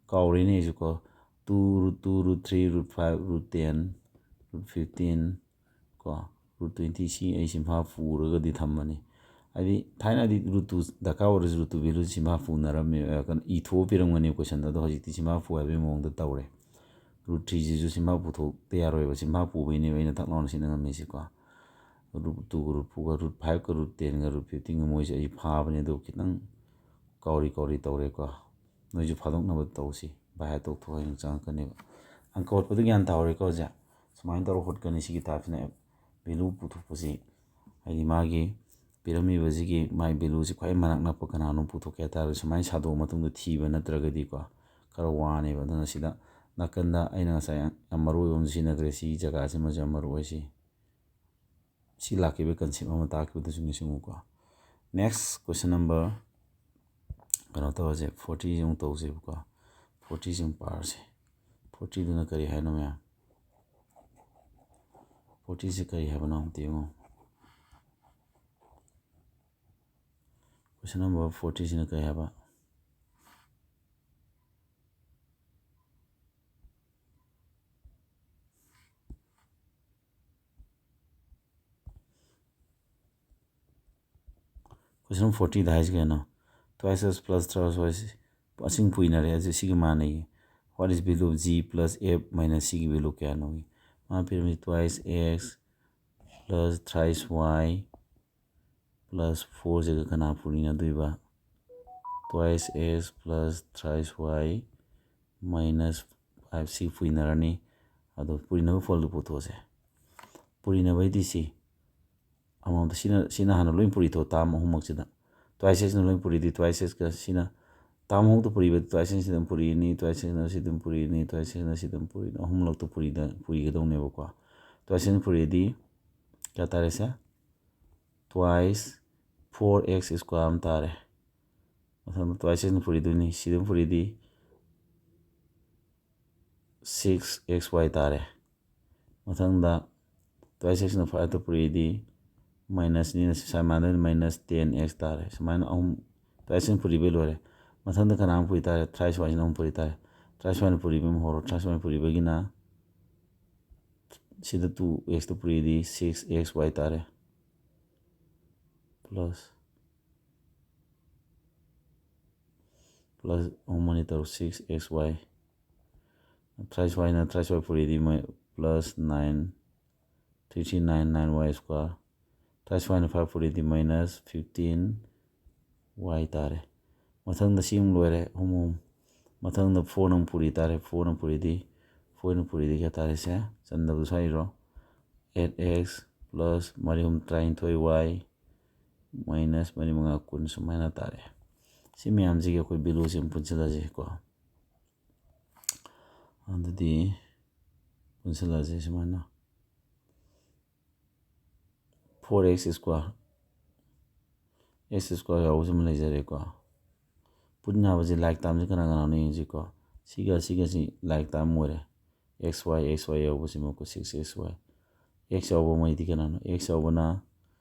ꯀꯥꯎꯔꯦꯅꯦ ꯑꯩꯁꯨ ꯀꯣ꯫ Two, root two, root three, root five, root ten, root fifteen, ꯀꯣ, root twenty꯫ ꯁꯤ ꯑꯩ ꯁꯤꯐꯥ ꯄꯨꯔꯒꯗꯤ ꯊꯝꯃꯅꯤ꯫ ꯍꯥꯏꯗꯤ ꯊꯥꯏꯅꯗꯤ root two ꯗꯔꯀꯥꯔ ꯑꯣꯏꯔꯁꯨ root two value ꯁꯤꯐꯥ ꯄꯨꯅꯔꯝꯃꯦ, ꯑ, ꯀꯩꯅꯣ, ꯏꯊꯣꯛꯑ ꯄꯤꯔꯝꯒꯅꯤ questionꯗ꯫ ꯑꯗꯣ ꯍꯧꯖꯤꯛꯇꯤ ꯁꯤꯐꯥ ꯄꯨ ꯍꯥꯏꯕꯒꯤ ꯃꯑꯣꯡꯗ ꯇꯧꯔꯦ꯫ Root threeꯁꯤꯁꯨ ꯁꯤꯐꯥ ꯄꯨꯊꯣꯛꯇ ꯌꯥꯔꯣꯏꯕ, ꯁꯤꯐꯥ ꯄꯨꯕꯩꯅꯦꯕ ꯑꯩꯅ ꯊꯛ ꯂꯥꯎꯅ ꯁꯤꯟꯅ ꯉꯝꯃꯤꯁꯤꯀꯣ꯫ Root twoꯒ root fourꯒ, root fiveꯀ root tenꯒ root fifteenꯒ ꯃꯣꯏꯁꯦ ꯑꯩ ꯐꯥꯕꯅꯦ, ꯑꯗꯣ ꯈꯤꯇꯪ ꯀꯥꯎꯔꯤ ꯀꯥꯎꯔꯤ ꯇꯧꯔꯦꯀꯣ꯫ ꯅꯣꯏꯁꯨ ꯐꯥꯗꯣꯛꯅꯕ ꯇꯧꯁꯤ, ꯚꯥꯏ ꯍꯥꯏ ꯇꯣꯛꯊꯣꯛꯑ ꯍꯌꯦꯡ ꯆꯪꯉꯛꯀꯅꯦꯕ꯫ ꯑꯪꯀ ꯍꯣꯠꯄꯗꯤ ꯒ꯭ꯌꯥꯟ ꯇꯥꯍꯧꯔꯦꯀꯣ ꯍꯧꯖꯤꯛ? ꯁꯨꯃꯥꯏꯅ ꯇꯧꯔ ꯍꯣꯠꯀꯅꯤ꯫ ꯁꯤꯒꯤ typeꯁꯤꯅ value ꯄꯨꯊꯣꯛꯄꯁꯤ, ꯍꯥꯏꯗꯤ ꯃꯥꯒꯤ ꯄꯤꯔꯝꯃꯤꯕꯁꯤꯒꯤ ꯃꯥꯒꯤ valueꯁꯤ ꯈ꯭ꯋꯥꯏ ꯃꯅꯥꯛ ꯅꯛꯄ ꯀꯅꯥꯅꯣ ꯄꯨꯊꯣꯛꯀꯦ ꯍꯥꯏ ꯇꯥꯔꯒꯗꯤ ꯁꯨꯃꯥꯏꯅ ꯁꯥꯗꯣꯛꯑ ꯃꯇꯨꯡꯗ ꯊꯤꯕ ꯅꯠꯇ꯭ꯔꯒꯗꯤꯀꯣ ꯈꯔ ꯋꯥꯅꯦꯕ꯫ ꯑꯗꯨꯅ ꯁꯤꯗ ꯅꯥꯀꯟꯗ ꯑꯩꯅ ꯉꯁꯥꯏ ꯌꯥꯝ ꯃꯔꯨ ꯑꯣꯏꯕ ꯑꯃ ꯁꯤꯖꯤꯟꯅꯈ꯭ꯔꯦ꯫ ꯁꯤ ꯖꯒꯥꯁꯤꯃꯁꯨ ꯌꯥꯝ ꯃꯔꯨ ꯑꯣꯏ꯫ ꯁꯤ, ꯁꯤ ꯂꯥꯛꯈꯤꯕ concept ꯑꯃ ꯇꯥꯛꯈꯤꯕꯗꯨꯁꯨ ꯅꯤꯡꯁꯤꯡꯉꯨꯀꯣ꯫ Next question number, ꯀꯩꯅꯣ ꯇꯧꯔꯁꯦ, fortyꯁꯤ ꯑꯃꯨꯛ ꯇꯧꯁꯦꯕꯀꯣ꯫ Fortyꯁꯤ ꯑꯃꯨꯛ ꯄꯥꯔꯁꯦ꯫ Fortyꯗꯨꯅ ꯀꯔꯤ ꯍꯥꯏꯅꯣ ꯃꯌꯥꯝ? Fortyꯁꯤ ꯀꯔꯤ ꯍꯥꯏꯕꯅꯣ ꯑꯝꯇ ꯌꯦꯡꯉꯨ꯫ Question number forty ꯁꯤꯅ ꯀꯩ ꯍꯥꯏꯕ? Question forty ꯗ ꯍꯥꯏꯁꯤ ꯀꯩꯅꯣ? Twice x plus thrice y ꯑꯁꯤꯡ ꯄꯨꯏꯅꯔꯦ, ꯑꯗꯨ ꯁꯤꯒ ꯃꯥꯟꯅꯩꯌꯦ꯫ What is value of g plus f minus c ꯒꯤ value ꯀꯌꯥꯅꯣ? ꯃꯥ ꯄꯤꯔꯝꯃꯤ twice x plus thrice y plus four ꯁꯤꯒ ꯀꯅꯥ ꯄꯨꯔꯤꯅꯗꯣꯏꯕ? Twice x plus thrice y minus five c ꯄꯨꯔꯤꯅꯔꯅꯤ꯫ ꯑꯗꯣ ꯄꯨꯔꯤꯅꯕ ꯐꯣꯜꯗꯨ ꯄꯨꯊꯣꯛꯑꯁꯦ꯫ ꯄꯨꯔꯤꯅꯕꯩꯗꯤ ꯁꯤ ꯑꯃꯃꯝꯗ ꯁꯤꯅ, ꯁꯤꯅ ꯍꯥꯟꯅ ꯂꯣꯏ ꯄꯨꯔꯤꯊꯣꯛ ꯇꯥꯔꯝ ꯑꯍꯨꯝꯃꯛꯁꯤꯗ꯫ Twice x ꯅ ꯂꯣꯏ ꯄꯨꯔꯤꯗꯤ twice x ꯀ ꯁꯤꯅ ꯇꯥꯔꯝ ꯑꯍꯨꯝꯗ ꯄꯨꯔꯤꯕ twice x ꯁꯤꯗ ꯄꯨꯔꯤꯅꯤ, twice x ꯅ ꯁꯤꯗ ꯄꯨꯔꯤꯅꯤ, twice x ꯅ ꯁꯤꯗ ꯄꯨꯔꯤꯅꯤ, ꯑꯍꯨꯝꯂꯛꯇ ꯄꯨꯔꯤꯗ, ꯄꯨꯔꯤꯒꯗꯧꯅꯦꯕꯀꯣ꯫ Twice x ꯅ ꯄꯨꯔꯤꯗꯤ ꯀꯌꯥ ꯇꯥꯔꯦ ꯁꯦ? Twice four x square ꯑꯃ ꯇꯥꯔꯦ꯫ ꯃꯊꯪꯗ twice x ꯅ ꯄꯨꯔꯤꯗꯣꯏꯅꯤ, ꯁꯤꯗ ꯄꯨꯔꯤꯗꯤ six x y ꯇꯥꯔꯦ꯫ ꯃꯊꯪꯗ twice x ꯅ five ꯇ ꯄꯨꯔꯤꯗꯤ minus ꯅꯤꯅ ꯁꯤ ꯁꯥꯏ ꯃꯥꯟꯅꯗꯣꯏꯅꯤ, minus ten x ꯇꯥꯔꯦ꯫ ꯁꯨꯃꯥꯏꯅ ꯑꯍꯨꯝ twice x ꯅ ꯄꯨꯔꯤꯕꯩ ꯂꯣꯏꯔꯦ꯫ ꯃꯊꯪꯗ ꯀꯅꯥ ꯑꯃꯨꯛ ꯄꯨꯔꯤ ꯇꯥꯔꯦ? Thrice y ꯁꯤꯅ ꯑꯃꯨꯛ ꯄꯨꯔꯤ ꯇꯥꯔꯦ꯫ Thrice y ꯅ ꯄꯨꯔꯤꯕ ꯑꯃ ꯍꯧꯔꯣ꯫ Thrice y ꯅ ꯄꯨꯔꯤꯕꯒꯤꯅ ꯁꯤꯗ two x ꯇ ꯄꯨꯔꯤꯗꯤ six x y ꯇꯥꯔꯦ꯫ Plus, plus ꯑꯍꯨꯝ ꯑꯅꯤ ꯇꯔꯨꯛ, six x y꯫ Thrice y ꯅ thrice y ꯄꯨꯔꯤꯗꯤ ꯃꯣꯏ plus nine, three three nine, nine y square꯫ Thrice y ꯅ five ꯄꯨꯔꯤꯗꯤ minus fifteen y ꯇꯥꯔꯦ꯫ ꯃꯊꯪꯗ ꯁꯤ ꯑꯃꯨꯛ ꯂꯣꯏꯔꯦ, ꯑꯍꯨꯝ ꯑꯍꯨꯝ꯫ ꯃꯊꯪꯗ four ꯅ ꯑꯃꯨꯛ ꯄꯨꯔꯤ ꯇꯥꯔꯦ, four ꯅ ꯄꯨꯔꯤꯗꯤ, four ꯅ ꯄꯨꯔꯤꯗꯤ ꯀꯌꯥ ꯇꯥꯔꯦ ꯁꯦ? ꯆꯟꯗꯕꯗꯨ ꯁ꯭ꯋꯥꯏꯔꯣ? Eight x plus ꯃꯔꯤ ꯑꯍꯨꯝ ꯇꯔꯥꯅꯤꯊꯣꯏ y minus ꯃꯔꯤ ꯃꯉꯥ ꯀꯨꯟ ꯁꯨꯃꯥꯏꯅ ꯇꯥꯔꯦ꯫ ꯁꯤ ꯃꯌꯥꯝꯁꯤꯒꯤ ꯑꯩꯈꯣꯏ value ꯁꯤ ꯑꯃꯨꯛ ꯄꯨꯟꯁꯤꯜꯂꯁꯤꯀꯣ꯫ ꯑꯗꯨꯗꯤ ꯄꯨꯟꯁꯤꯜꯂꯁꯤ ꯁꯨꯃꯥꯏꯅ꯫ Four x square, x square ꯌꯥꯎꯕꯁꯤꯃ ꯂꯩꯖꯔꯦꯀꯣ꯫ ꯄꯨꯟꯅ ꯍꯥꯏꯕꯁꯤ like term ꯁꯤ ꯀꯅꯥ ꯀꯅꯥꯅꯣ ꯌꯦꯡꯁꯤꯀꯣ꯫ ꯁꯤꯒ ꯁꯤꯒꯁꯤ like term ꯑꯣꯏꯔꯦ꯫ X y, x y ꯌꯥꯎꯕꯁꯤꯃꯀꯣ, six x y꯫ X ꯌꯥꯎꯕ ꯃꯩꯗꯤ ꯀꯅꯥꯅꯣ? X ꯌꯥꯎꯕꯅ,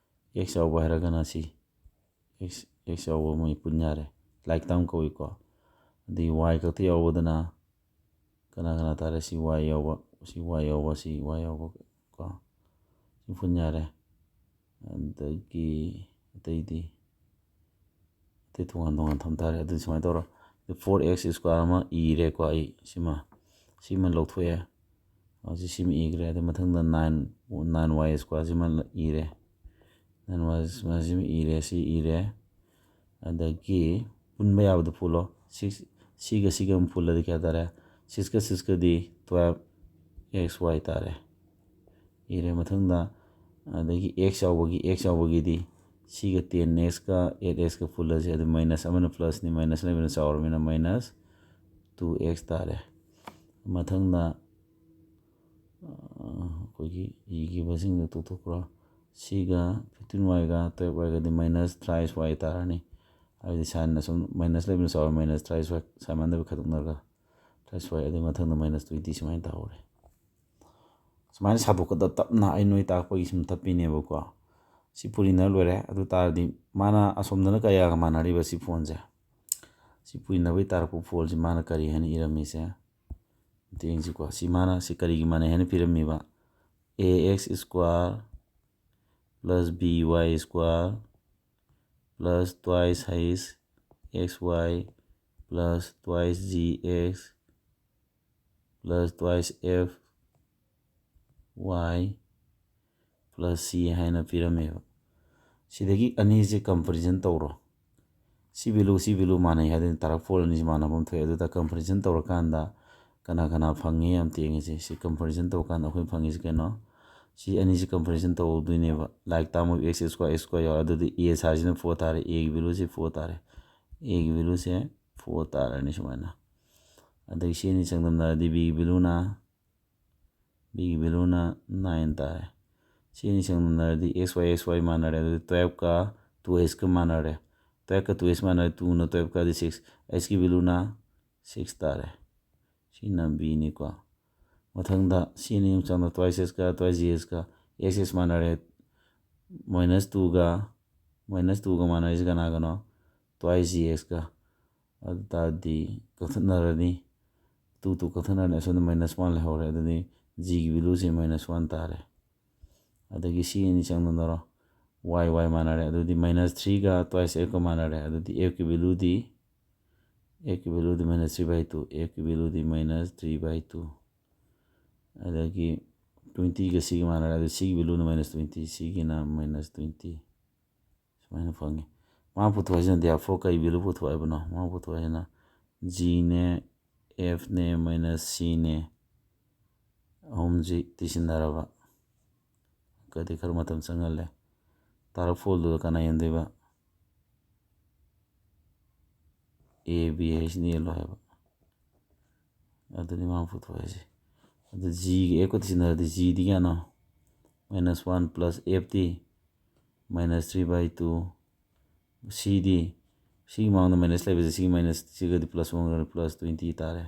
x ꯌꯥꯎꯕ ꯍꯥꯏꯔꯒꯅ ꯁꯤ, x, x ꯌꯥꯎꯕ ꯃꯣꯏ ꯄꯨꯟ ꯌꯥꯔꯦ꯫ Like term ꯀꯧꯏꯀꯣ꯫ ꯑꯗꯩ y ꯈꯛꯇ ꯌꯥꯎꯕꯗꯅ ꯀꯅꯥ ꯀꯅꯥ ꯇꯥꯔꯦ? ꯁꯤ y ꯌꯥꯎꯕ, ꯁꯤ y ꯌꯥꯎꯕ, ꯁꯤ y ꯌꯥꯎꯕ ꯀꯣ꯫ ꯁꯤ ꯄꯨꯟ ꯌꯥꯔꯦ꯫ ꯑꯗꯒꯤ ꯑꯇꯩꯗꯤ, ꯑꯇꯩ ꯇꯣꯉꯥꯟ ꯇꯣꯉꯥꯟ ꯊꯝ ꯇꯥꯔꯦ꯫ ꯑꯗꯨꯗꯤ ꯁꯨꯃꯥꯏꯅ ꯇꯧꯔꯣ꯫ Four x square ꯑꯃ ꯏꯔꯦꯀꯣ ꯑꯩ꯫ ꯁꯤꯃ, ꯁꯤꯃ ꯂꯧꯊꯣꯛꯑꯦ꯫ ꯍꯧꯖꯤꯛ ꯁꯤꯃ ꯏꯈ꯭ꯔꯦ꯫ ꯑꯗꯨ ꯃꯊꯪꯗ nine, nine y square ꯁꯤꯃ ꯏꯔꯦ꯫ Nine y square ꯁꯤꯃ ꯏꯔꯦ꯫ ꯁꯤ ꯏꯔꯦ꯫ ꯑꯗꯒꯤ ꯄꯨꯟꯕ ꯌꯥꯕꯗ ꯄꯨꯜꯂꯣ꯫ Six, ꯁꯤꯒ ꯁꯤꯒ ꯑꯃꯨꯛ ꯄꯨꯜꯂꯗꯤ ꯀꯌꯥ ꯇꯥꯔꯦ? Sixꯀ sixꯀꯗꯤ twelve x y ꯇꯥꯔꯦ꯫ ꯏꯔꯦ꯫ ꯃꯊꯪꯗ ꯑꯗꯒꯤ x ꯌꯥꯎꯕꯒꯤ, x ꯌꯥꯎꯕꯒꯤꯗꯤ ꯁꯤꯒ ten xꯀ eight xꯀ ꯄꯨꯜꯂꯁꯦ꯫ ꯑꯗꯨ minus ꯑꯃꯅ plusꯅꯤ, minus ꯂꯩꯕꯅ ꯆꯥꯎꯔꯕꯅꯤꯅ minus two x ꯇꯥꯔꯦ꯫ ꯃꯊꯪꯗ ꯑꯩꯈꯣꯏꯒꯤ ꯏꯈꯤꯕꯁꯤꯡꯗꯣ ꯇꯣꯛꯊꯣꯛꯈ꯭ꯔꯣ꯫ ꯁꯤꯒ fifteen yꯒ twelve yꯒꯗꯤ minus thrice y ꯇꯥꯔꯅꯤ꯫ ꯍꯥꯏꯕꯗꯤ sign ꯑꯁꯨꯝ minus ꯂꯩꯕꯅ ꯆꯥꯎꯔ minus thrice y, sign ꯃꯥꯟꯅꯗꯕ ꯈꯥꯏꯗꯣꯛꯅꯔꯒ thrice y, ꯑꯗꯨꯒꯤ ꯃꯊꯪꯗ minus twenty ꯁꯨꯃꯥꯏꯅ ꯇꯥꯍꯧꯔꯦ꯫ ꯁꯨꯃꯥꯏꯅ ꯁꯥꯗꯣꯛꯀꯗꯕ ꯇꯞꯅ ꯑꯩ ꯅꯣꯏ ꯇꯥꯛꯄꯒꯤ ꯁꯨꯝ ꯇꯞꯄꯤꯅꯦꯕꯀꯣ꯫ ꯁꯤ ꯄꯨꯔꯤꯅ ꯂꯣꯏꯔꯦ꯫ ꯑꯗꯨ ꯇꯥꯔꯗꯤ ꯃꯥꯅ ꯑꯁꯣꯝꯗꯅ ꯀꯌꯥꯒ ꯃꯥꯟꯅꯔꯤꯕ ꯁꯤ ꯐꯣꯟꯁꯦ? ꯁꯤ ꯄꯨꯔꯤꯅꯕꯩ ꯇꯥꯔꯛꯄ ꯐꯣꯟꯁꯤ ꯃꯥꯅ ꯀꯔꯤ ꯍꯥꯏꯅ ꯏꯔꯝꯃꯤꯁꯦ? ꯑꯝꯇ ꯌꯦꯡꯁꯤꯀꯣ꯫ ꯁꯤ ꯃꯥꯅ ꯁꯤ ꯀꯔꯤꯒꯤ ꯃꯥꯟꯅꯩ ꯍꯥꯏꯅ ꯄꯤꯔꯝꯃꯤꯕ? A x square plus b y square plus twice h x y plus twice g x plus twice f y plus c ꯍꯥꯏꯅ ꯄꯤꯔꯝꯃꯦꯕ꯫ ꯁꯤꯗꯒꯤ ꯑꯅꯤꯁꯦ comparison ꯇꯧꯔꯣ꯫ ꯁꯤ value, ꯁꯤ value ꯃꯥꯟꯅꯩ ꯍꯥꯏꯗꯅ ꯇꯥꯔꯛ ꯐꯣꯜ ꯑꯅꯤꯁꯤ ꯃꯥꯟꯅꯕ ꯑꯃ ꯊꯣꯛꯑꯦ꯫ ꯑꯗꯨꯗ comparison ꯇꯧꯔꯀꯥꯟꯗ ꯀꯅꯥ ꯀꯅꯥ ꯐꯪꯉꯤ ꯌꯥꯝ ꯇꯦꯡꯉꯤꯁꯦ꯫ ꯁꯤ comparison ꯇꯧꯔꯀꯥꯟꯗ ꯑꯩꯈꯣꯏ ꯐꯪꯉꯤꯁꯤ ꯀꯩꯅꯣ? ꯁꯤ ꯑꯅꯤꯁꯤ comparison ꯇꯧꯗꯣꯏꯅꯦꯕ꯫ Like term of x square, x square ꯌꯥꯎꯔꯦ꯫ ꯑꯗꯨꯗꯤ a ꯁꯥꯏꯁꯤꯅ four ꯇꯥꯔꯦ꯫ Aꯒꯤ valueꯁꯦ four ꯇꯥꯔꯦ꯫ Aꯒꯤ valueꯁꯦ four ꯇꯥꯔꯅꯤ ꯁꯨꯃꯥꯏꯅ꯫ ꯑꯗꯒꯤ ꯁꯤ ꯑꯅꯤ ꯆꯥꯡꯗꯝꯅꯔꯗꯤ bꯒꯤ valueꯅ, bꯒꯤ valueꯅ nine ꯇꯥꯔꯦ꯫ ꯁꯤ ꯑꯅꯤ ꯆꯥꯡꯗꯝꯅꯔꯗꯤ x y, x y ꯃꯥꯟꯅꯔꯦ꯫ ꯑꯗꯨꯗꯤ twelveꯀ two hꯀ ꯃꯥꯟꯅꯔꯦ꯫ Twelveꯀ two h ꯃꯥꯟꯅꯔꯦ꯫ Twoꯅ twelveꯀꯗꯤ six, hꯀꯤ valueꯅ six ꯇꯥꯔꯦ꯫ ꯁꯤꯅ bꯅꯤꯀꯣ꯫ ꯃꯊꯪꯗ ꯁꯤ ꯑꯅꯤ ꯑꯃ ꯆꯪꯗ twice hꯀ twice gh ꯀ, x x ꯃꯥꯟꯅꯔꯦ minus twoꯒ ꯃꯥꯏꯅꯁ ꯇꯨꯒ ꯃꯥꯟꯅꯔꯤꯁꯦ ꯀꯅꯥꯒꯅꯣ? Twice G ꯑꯦꯛꯁꯀ꯫ ꯑꯗꯨ ꯇꯥꯔꯗꯤ ꯀꯛꯊꯠꯅꯔꯅꯤ꯫ Two two ꯀꯛꯊꯠꯅꯔꯅꯤ꯫ ꯑꯁꯣꯝꯗ ꯃꯥꯏꯅꯁ ꯋꯥꯟ ꯂꯩꯍꯧꯔꯦ꯫ ꯑꯗꯨꯗꯤ ꯖꯤꯒꯤ ꯚꯦꯂꯨꯁꯦ ꯃꯥꯏꯅꯁ ꯋꯥꯟ ꯇꯥꯔꯦ꯫ ꯑꯗꯒꯤ ꯁꯤ ꯑꯅꯤ ꯆꯪꯗꯅꯔꯣ? ꯋꯥꯏ ꯋꯥꯏ ꯃꯥꯟꯅꯔꯦ꯫ ꯑꯗꯨꯗꯤ ꯃꯥꯏꯅꯁ ꯊ꯭ꯔꯤꯒ ꯇ꯭ꯋꯥꯏꯁ ꯑꯦꯐꯀ ꯃꯥꯟꯅꯔꯦ꯫ ꯑꯗꯨꯗꯤ ꯑꯦꯐꯀꯤ ꯚꯦꯂꯨꯗꯤ, ꯑꯦꯐꯀꯤ ꯚꯦꯂꯨꯗꯤ ꯃꯥꯏꯅꯁ ꯊ꯭ꯔꯤ ꯕꯥꯏ ꯇꯨ, ꯑꯦꯐꯀꯤ ꯚꯦꯂꯨꯗꯤ ꯃꯥꯏꯅꯁ ꯊ꯭ꯔꯤ ꯕꯥꯏ ꯇꯨ꯫ ꯑꯗꯒꯤ ꯇ꯭ꯋꯦꯟꯇꯤꯒ ꯁꯤꯒ ꯃꯥꯟꯅꯔꯦ꯫ ꯑꯗꯨ ꯁꯤꯒꯤ ꯚꯦꯂꯨꯅ ꯃꯥꯏꯅꯁ ꯇ꯭ꯋꯦꯟꯇꯤ, ꯁꯤꯒꯤꯅ ꯃꯥꯏꯅꯁ ꯇ꯭ꯋꯦꯟꯇꯤ꯫ ꯁꯨꯃꯥꯏꯅ ꯐꯪꯉꯤ꯫ ꯃꯥ ꯄꯨꯊꯣꯛ ꯍꯥꯏꯁꯤꯅ ꯗꯤꯌꯥꯐꯣꯔ ꯀꯩ ꯚꯦꯂꯨ ꯄꯨꯊꯣꯛ ꯍꯥꯏꯕꯅꯣ? ꯃꯥ ꯄꯨꯊꯣꯛ ꯍꯥꯏꯁꯤꯅ ꯖꯤꯅꯦ, ꯑꯦꯐꯅꯦ, ꯃꯥꯏꯅꯁ ꯁꯤꯅꯦ꯫ ꯑꯍꯨꯝꯁꯤ ꯇꯤꯁꯤꯟꯅꯔꯕ꯫ ꯀꯗꯤ ꯈꯔ ꯃꯇꯝ ꯆꯪꯍꯜꯂꯦ꯫ ꯇꯥꯔꯛ ꯐꯣꯜꯗꯨꯗ ꯀꯅꯥ ꯌꯦꯟꯗꯣꯏꯕ? ꯑꯦ ꯕꯤ ꯍꯩꯁꯅ ꯌꯦꯜꯂꯣ ꯍꯥꯏꯕ꯫ ꯑꯗꯨꯅꯤ ꯃꯥ ꯄꯨꯊꯣꯛ ꯍꯥꯏꯁꯦ꯫ ꯑꯗꯨ ꯖꯤꯒ ꯑꯦꯐꯀ ꯇꯤꯁꯤꯟꯅꯔꯗꯤ ꯖꯤꯗꯤ ꯀꯌꯥꯅꯣ? ꯃꯥꯏꯅꯁ ꯋꯥꯟ ꯄ꯭ꯂꯁ ꯑꯦꯐꯇꯤ ꯃꯥꯏꯅꯁ ꯊ꯭ꯔꯤ ꯕꯥꯏ ꯇꯨ꯫ ꯁꯤꯗꯤ, ꯁꯤꯒꯤ ꯃꯃꯥꯡꯗ ꯃꯥꯏꯅꯁ ꯂꯩꯕꯁꯦ, ꯁꯤꯒꯤ ꯃꯥꯏꯅꯁ ꯁꯤꯒꯗꯤ ꯄ꯭ꯂꯁ ꯋꯥꯟ ꯄ꯭ꯂꯁ ꯇ꯭ꯋꯦꯟꯇꯤ ꯇꯥꯔꯦ꯫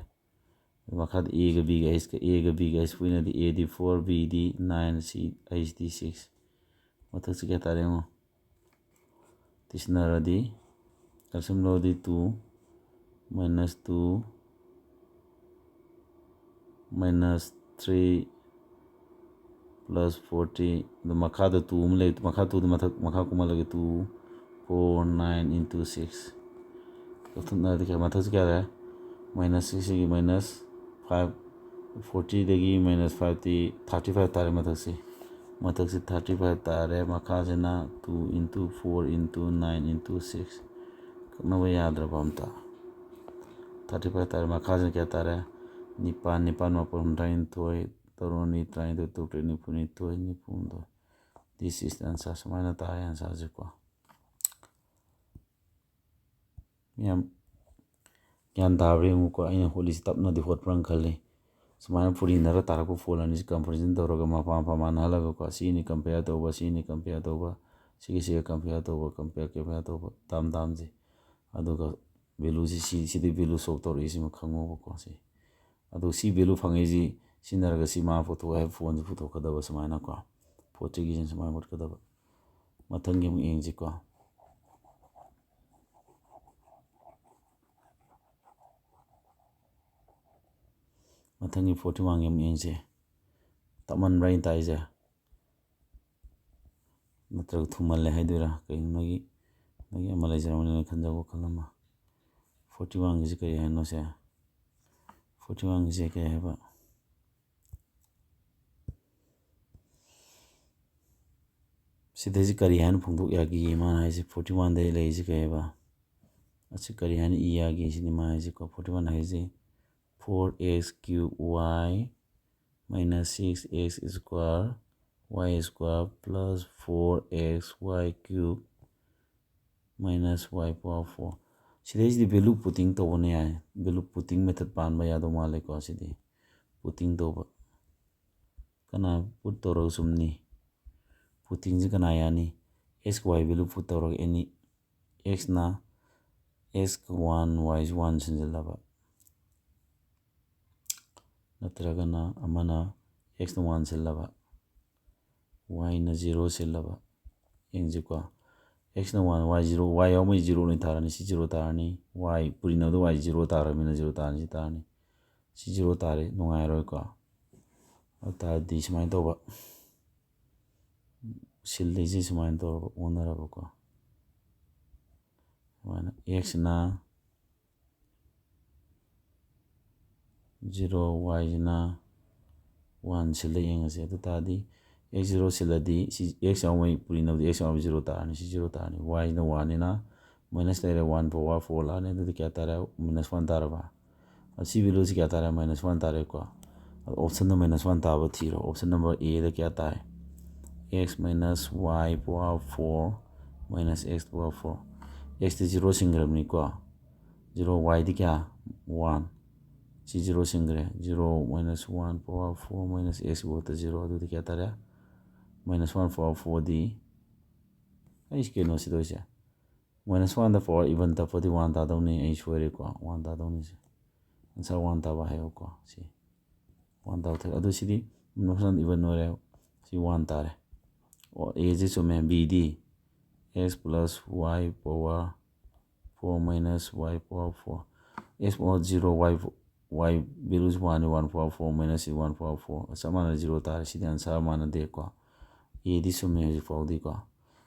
ꯃꯈꯥꯗ ꯑꯦꯒ ꯕꯤꯒ ꯑꯩꯁꯀ, ꯑꯦꯒ ꯕꯤꯒ ꯑꯩꯁ ꯄꯨꯏꯅꯗꯤ ꯑꯦꯗꯤ ꯐꯣꯔ, ꯕꯤꯗꯤ ꯅꯥꯏꯟ, ꯁꯤ ꯑꯩꯁꯗꯤ ꯁꯤꯛꯁ꯫ ꯃꯊꯛꯁꯤ ꯀꯌꯥ ꯇꯥꯔꯦ ꯌꯦꯡꯉꯣ꯫ ꯇꯤꯁꯤꯟꯅꯔꯗꯤ, ꯀꯥꯜꯁꯤꯌꯝ ꯂꯧꯔꯗꯤ two, minus two, minus three, plus forty. ꯑꯗꯨ ꯃꯈꯥꯗ ꯇꯨ ꯑꯃ ꯂꯩ, ꯃꯈꯥ ꯇꯨꯗ ꯃꯊꯛ, ꯃꯈꯥ ꯀꯨꯝꯍꯜꯂꯒꯦ꯫ Two, four, nine into six. ꯀꯛꯊꯠꯅꯔꯗꯤ ꯀꯌꯥ? ꯃꯊꯛꯁꯤ ꯀꯌꯥ ꯂꯩꯔꯦ? ꯃꯥꯏꯅꯁ ꯁꯤꯛꯁ, ꯁꯤꯒꯤ ꯃꯥꯏꯅꯁ ꯐꯥꯏꯚ, ꯐꯣꯔꯇꯤꯗꯒꯤ ꯃꯥꯏꯅꯁ ꯐꯥꯏꯚꯇꯤ ꯊꯥꯔꯇꯤ ꯐꯥꯏꯚ ꯇꯥꯔꯦ ꯃꯊꯛꯁꯤ꯫ ꯃꯊꯛꯁꯤ ꯊꯥꯔꯇꯤ ꯐꯥꯏꯚ ꯇꯥꯔꯦ, ꯃꯈꯥꯁꯤꯅ two into four into nine into six. ꯀꯛꯅꯕ ꯌꯥꯗ꯭ꯔꯕ ꯑꯝꯇ꯫ ꯊꯥꯔꯇꯤ ꯐꯥꯏꯚ ꯇꯥꯔꯦ, ꯃꯈꯥꯁꯤꯅ ꯀꯌꯥ ꯇꯥꯔꯦ? ꯅꯤꯄꯥꯟ, ꯅꯤꯄꯥꯟ ꯃꯥꯄꯟ ꯍꯨꯝꯗ꯭ꯔꯥ ꯅꯤꯊꯣꯏ, ꯇꯔꯨꯛ ꯑꯅꯤ ꯇꯔꯥꯅꯤꯊꯣꯏ, ꯇꯔꯨꯛ ꯇꯔꯦꯠ ꯅꯤꯐꯨ ꯅꯤꯊꯣꯏ, ꯅꯤꯐꯨ ꯍꯨꯝꯗꯣꯏ꯫ This is the answer꯫ ꯁꯨꯃꯥꯏꯅ ꯇꯥꯔꯦ ꯑꯟꯁꯔꯁꯦꯀꯣ꯫ ꯌꯥꯝ ꯒ꯭ꯌꯥꯟ ꯇꯥꯕ꯭ꯔꯥ ꯌꯦꯡꯉꯨꯀꯣ꯫ ꯑꯩꯅ ꯍꯣꯠꯂꯤꯁꯤ ꯇꯞꯅꯗꯤ ꯍꯣꯠꯄ꯭ꯔꯥꯅ ꯈꯜꯂꯤ꯫ ꯁꯨꯃꯥꯏꯅ ꯐꯨꯔꯤꯅꯔ ꯇꯥꯔꯛꯄ ꯐꯣꯜ ꯑꯅꯤꯁꯤ ꯀꯝꯄꯦꯔꯤꯖꯟ ꯇꯧꯔꯒ ꯃꯄꯥ ꯃꯄꯥ ꯃꯥꯟꯅꯍꯜꯂꯒꯀꯣ, ꯁꯤꯅꯤ ꯀꯝꯄꯦꯌꯔ ꯇꯧꯕ, ꯁꯤꯅꯤ ꯀꯝꯄꯦꯌꯔ ꯇꯧꯕ, ꯁꯤꯒ ꯁꯤꯒ ꯀꯝꯄꯦꯌꯔ ꯇꯧꯕ, ꯀꯝꯄꯦꯌꯔ, ꯀꯝꯄꯦꯌꯔ ꯇꯧꯕ ꯇꯥꯝ ꯇꯥꯝꯁꯦ꯫ ꯑꯗꯨꯒ ꯚꯦꯂꯨꯁꯤ ꯁꯤ, ꯁꯤꯗꯤ ꯚꯦꯂꯨ ꯁꯣꯛ ꯇꯧꯔꯛꯏꯁꯤꯃ ꯈꯪꯉꯣꯕꯀꯣ꯫ ꯁꯤ, ꯑꯗꯨ ꯁꯤ ꯚꯦꯂꯨ ꯐꯪꯉꯛꯏꯁꯤ ꯁꯤꯖꯤꯟꯅꯔꯒ ꯁꯤ ꯃꯥ ꯄꯨꯊꯣꯛ ꯍꯥꯏꯕ ꯐꯣꯟꯁꯤ ꯄꯨꯊꯣꯛꯀꯗꯕ ꯁꯨꯃꯥꯏꯅꯀꯣ꯫ ꯐꯣꯔꯇꯤꯒꯤꯁꯤꯅ ꯁꯨꯃꯥꯏꯅ ꯍꯣꯠꯀꯗꯕ꯫ ꯃꯊꯪꯒꯤ ꯑꯃꯨꯛ ꯌꯦꯡꯁꯤꯀꯣ꯫ ꯃꯊꯪꯒꯤ forty oneꯒꯤ ꯑꯃꯨꯛ ꯌꯦꯡꯁꯦ꯫ ꯇꯞꯃꯟꯕ꯭ꯔꯥ ꯑꯩꯅ ꯇꯥꯛꯏꯁꯦ? ꯅꯠꯇ꯭ꯔꯒ ꯊꯨꯃꯜꯂꯦ ꯍꯥꯏꯗꯣꯏꯔꯥ? ꯀꯩꯅꯣ ꯅꯣꯏꯒꯤ, ꯅꯣꯏꯒꯤ ꯑꯃ ꯂꯩꯖꯔꯝꯒꯅꯤꯅ ꯈꯟꯖꯕ ꯋꯥꯈꯜ ꯑꯃ꯫ Forty oneꯒꯤꯁꯦ ꯀꯔꯤ ꯍꯥꯏꯅꯣ ꯁꯦ? Forty oneꯒꯤꯁꯦ ꯀꯔꯤ ꯍꯥꯏꯕ? ꯁꯤꯗꯩꯁꯤ ꯀꯔꯤ ꯍꯥꯏꯅ ꯐꯣꯡꯗꯣꯛ ꯌꯥꯒꯦ? ꯃꯥꯅ ꯍꯥꯏꯁꯦ forty oneꯗ ꯂꯩꯔꯤꯁꯤ ꯀꯩ ꯍꯥꯏꯕ? ꯑꯁꯤ ꯀꯔꯤ ꯍꯥꯏꯅ ꯏ ꯌꯥꯒꯦ? ꯁꯤꯅꯤ ꯃꯥ ꯍꯥꯏꯁꯦꯀꯣ꯫ Forty one ꯍꯥꯏꯁꯦ four x cube y minus six x square y square plus four x y cube minus y power four꯫ ꯁꯤꯗꯩꯁꯤꯗꯤ value putting ꯇꯧꯕꯅ ꯌꯥꯏ꯫ Value putting method ꯄꯥꯟꯕ ꯌꯥꯗꯧ ꯃꯥꯜꯂꯦꯀꯣ꯫ ꯁꯤꯗꯤ putting ꯇꯧꯕ꯫ ꯀꯅꯥ put ꯇꯧꯔꯒ ꯆꯨꯝꯅꯤ? Puttingꯁꯤ ꯀꯅꯥ ꯌꯥꯅꯤ? X y value put ꯇꯧꯔꯒ any, x ꯅ x one, y ꯁꯤ one ꯁꯤꯟꯖꯜꯂꯕ, ꯅꯠꯇ꯭ꯔꯒꯅ ꯑꯃꯅ x ꯅ one ꯁꯤꯜꯂꯕ, y ꯅ zero ꯁꯤꯜꯂꯕ, ꯌꯦꯡꯁꯤꯀꯣ꯫ X ꯅ one, y zero, y ꯌꯥꯎꯕꯉꯩ zero ꯂꯣꯏ ꯇꯥꯔꯅꯤ꯫ ꯁꯤ zero ꯇꯥꯔꯅꯤ꯫ Y ꯄꯨꯔꯤꯅꯕꯗ y zero ꯇꯥꯔꯕꯅꯤꯅ zero ꯇꯥꯔꯅꯤ꯫ ꯁꯤ ꯇꯥꯔꯅꯤ꯫ ꯁꯤ zero ꯇꯥꯔꯦ, ꯅꯨꯡꯉꯥꯏꯔꯣꯏꯀꯣ꯫ ꯑꯗꯨ ꯇꯥꯔꯗꯤ ꯁꯨꯃꯥꯏꯅ ꯇꯧꯕ, ꯁꯤꯜꯂꯤꯁꯤ ꯁꯨꯃꯥꯏꯅ ꯇꯧꯔꯕ, ꯑꯣꯟꯅꯔꯕꯀꯣ꯫ ꯁꯨꯃꯥꯏꯅ x ꯅ zero, y ꯁꯤꯅ one ꯁꯤꯜꯂ ꯌꯦꯡꯉꯁꯦ꯫ ꯑꯗꯨ ꯇꯥꯔꯗꯤ x zero ꯁꯤꯜꯂꯗꯤ ꯁꯤ x ꯌꯥꯎꯕꯉꯩ ꯄꯨꯔꯤꯅꯕꯗꯤ x ꯌꯥꯎꯕ zero ꯇꯥꯔꯅꯤ꯫ ꯁꯤ zero ꯇꯥꯔꯅꯤ꯫ Y ꯁꯤꯅ one ꯅꯤꯅ minus ꯂꯩꯔꯦ, one power four ꯂꯥꯛꯑꯅꯤ꯫ ꯑꯗꯨꯗꯤ ꯀꯌꯥ ꯇꯥꯔꯦ? Minus one ꯇꯥꯔꯕ? ꯑꯁꯤ valueꯁꯤ ꯀꯌꯥ ꯇꯥꯔꯦ? Minus one ꯇꯥꯔꯦꯀꯣ꯫ ꯑꯗꯣ optionꯗ minus one ꯇꯥꯕ ꯊꯤꯔꯣ꯫ Option number A ꯗ ꯀꯌꯥ ꯇꯥꯏ? X minus y power four minus x power four꯫ X ꯇ zero ꯁꯤꯟꯈ꯭ꯔꯕꯅꯤꯀꯣ꯫ Zero, y ꯗꯤ ꯀꯌꯥ? One꯫ ꯁꯤ zero ꯁꯤꯟꯈ꯭ꯔꯦ꯫ Zero minus one power four minus x equal to zero꯫ ꯑꯗꯨꯗꯤ ꯀꯌꯥ ꯇꯥꯔꯦ? Minus one power four ꯗꯤ, ꯑꯩ ꯀꯩꯅꯣ ꯁꯤꯗ ꯑꯣꯏꯁꯦ꯫ Minus one ꯗ power even ꯇꯞꯄꯗꯤ one ꯇꯥꯗꯧꯅꯤ꯫ ꯑꯩ ꯁꯣꯏꯔꯦꯀꯣ꯫ One ꯇꯥꯗꯧꯅꯤ ꯁꯤ꯫ Answer one ꯇꯥꯕ ꯍꯥꯏꯌꯣꯀꯣ꯫ ꯁꯤ one ꯇꯥꯕ ꯊꯣꯛꯑꯦ꯫ ꯑꯗꯨ ꯁꯤꯗꯤ minus one even ꯑꯣꯏꯔꯦ꯫ ꯁꯤ one ꯇꯥꯔꯦ꯫ ꯑꯣ, A ꯁꯤ ꯆꯨꯝꯃꯦ꯫ B ꯗꯤ x plus y power four minus y power four꯫ X power zero, y y valueꯁꯤ one, one power four minus one power four ꯆꯞ ꯃꯥꯟꯅ zero ꯇꯥꯔꯦ꯫ ꯁꯤꯗꯤ answer ꯃꯥꯟꯅꯗꯦꯀꯣ꯫ Aꯗꯤ ꯆꯨꯝꯃꯦ ꯍꯧꯖꯤꯛ ꯐꯥꯎꯗꯤꯀꯣ꯫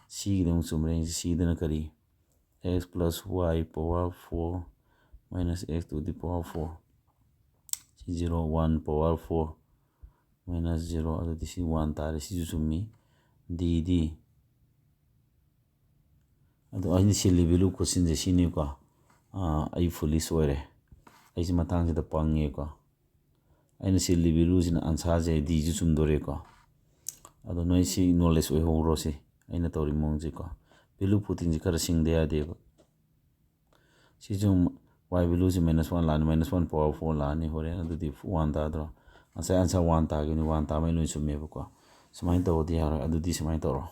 Cꯒꯤꯗꯤ ꯑꯃꯨꯛ ꯆꯨꯝꯕ꯭ꯔꯥ ꯌꯦꯡꯁꯤ꯫ Cꯗꯅ ꯀꯔꯤ? X plus y power four minus x to the power four꯫ ꯁꯤ zero, one power four minus zero, ꯑꯗꯨꯗꯤ ꯁꯤ one ꯇꯥꯔꯦ꯫ ꯁꯤꯁꯨ ꯆꯨꯝꯃꯤ꯫ Dꯗꯤ ꯑꯗꯣ ꯑꯩꯅ ꯁꯤꯜꯂꯤ value ꯈꯨꯠꯁꯤꯟꯁꯦ ꯁꯤꯅꯤꯀꯣ꯫ ꯑꯥ, ꯑꯩ foolish ꯑꯣꯏꯔꯦ꯫ ꯑꯩꯁꯦ ꯃꯇꯥꯡꯁꯤꯗ ꯄꯪꯉꯦꯀꯣ꯫ ꯑꯩꯅ ꯁꯤꯜꯂꯤ valueꯁꯤꯅ answerꯁꯦ Dꯁꯨ ꯆꯨꯝꯗꯣꯔꯦꯀꯣ꯫ ꯑꯗꯣ ꯅꯣꯏ ꯁꯤ knowledge ꯑꯣꯏꯍꯧꯔꯣ ꯁꯤ꯫ ꯑꯩꯅ ꯇꯧꯔꯤ ꯃꯑꯣꯡꯁꯦꯀꯣ꯫ Value puttingꯁꯦ ꯈꯔ ꯁꯤꯡꯗ ꯌꯥꯗꯦꯕ꯫ ꯁꯤꯁꯨ y valueꯁꯦ minus one ꯂꯥꯛꯑꯅꯤ, minus one power four ꯂꯥꯛꯑꯅꯤ ꯍꯣꯔꯦꯟ꯫ ꯑꯗꯨꯗꯤ one ꯇꯥꯗ꯭ꯔꯣ? ꯉꯁꯥꯏ answer one ꯇꯥꯈꯤꯕꯅꯤ, one ꯇꯥꯕꯩ ꯂꯣꯏ ꯆꯨꯝꯃꯦꯕꯀꯣ꯫ ꯁꯨꯃꯥꯏꯅ ꯇꯧꯔꯗꯤ ꯌꯥꯔꯣꯏ꯫ ꯑꯗꯨꯗꯤ ꯁꯨꯃꯥꯏꯅ ꯇꯧꯔꯣ꯫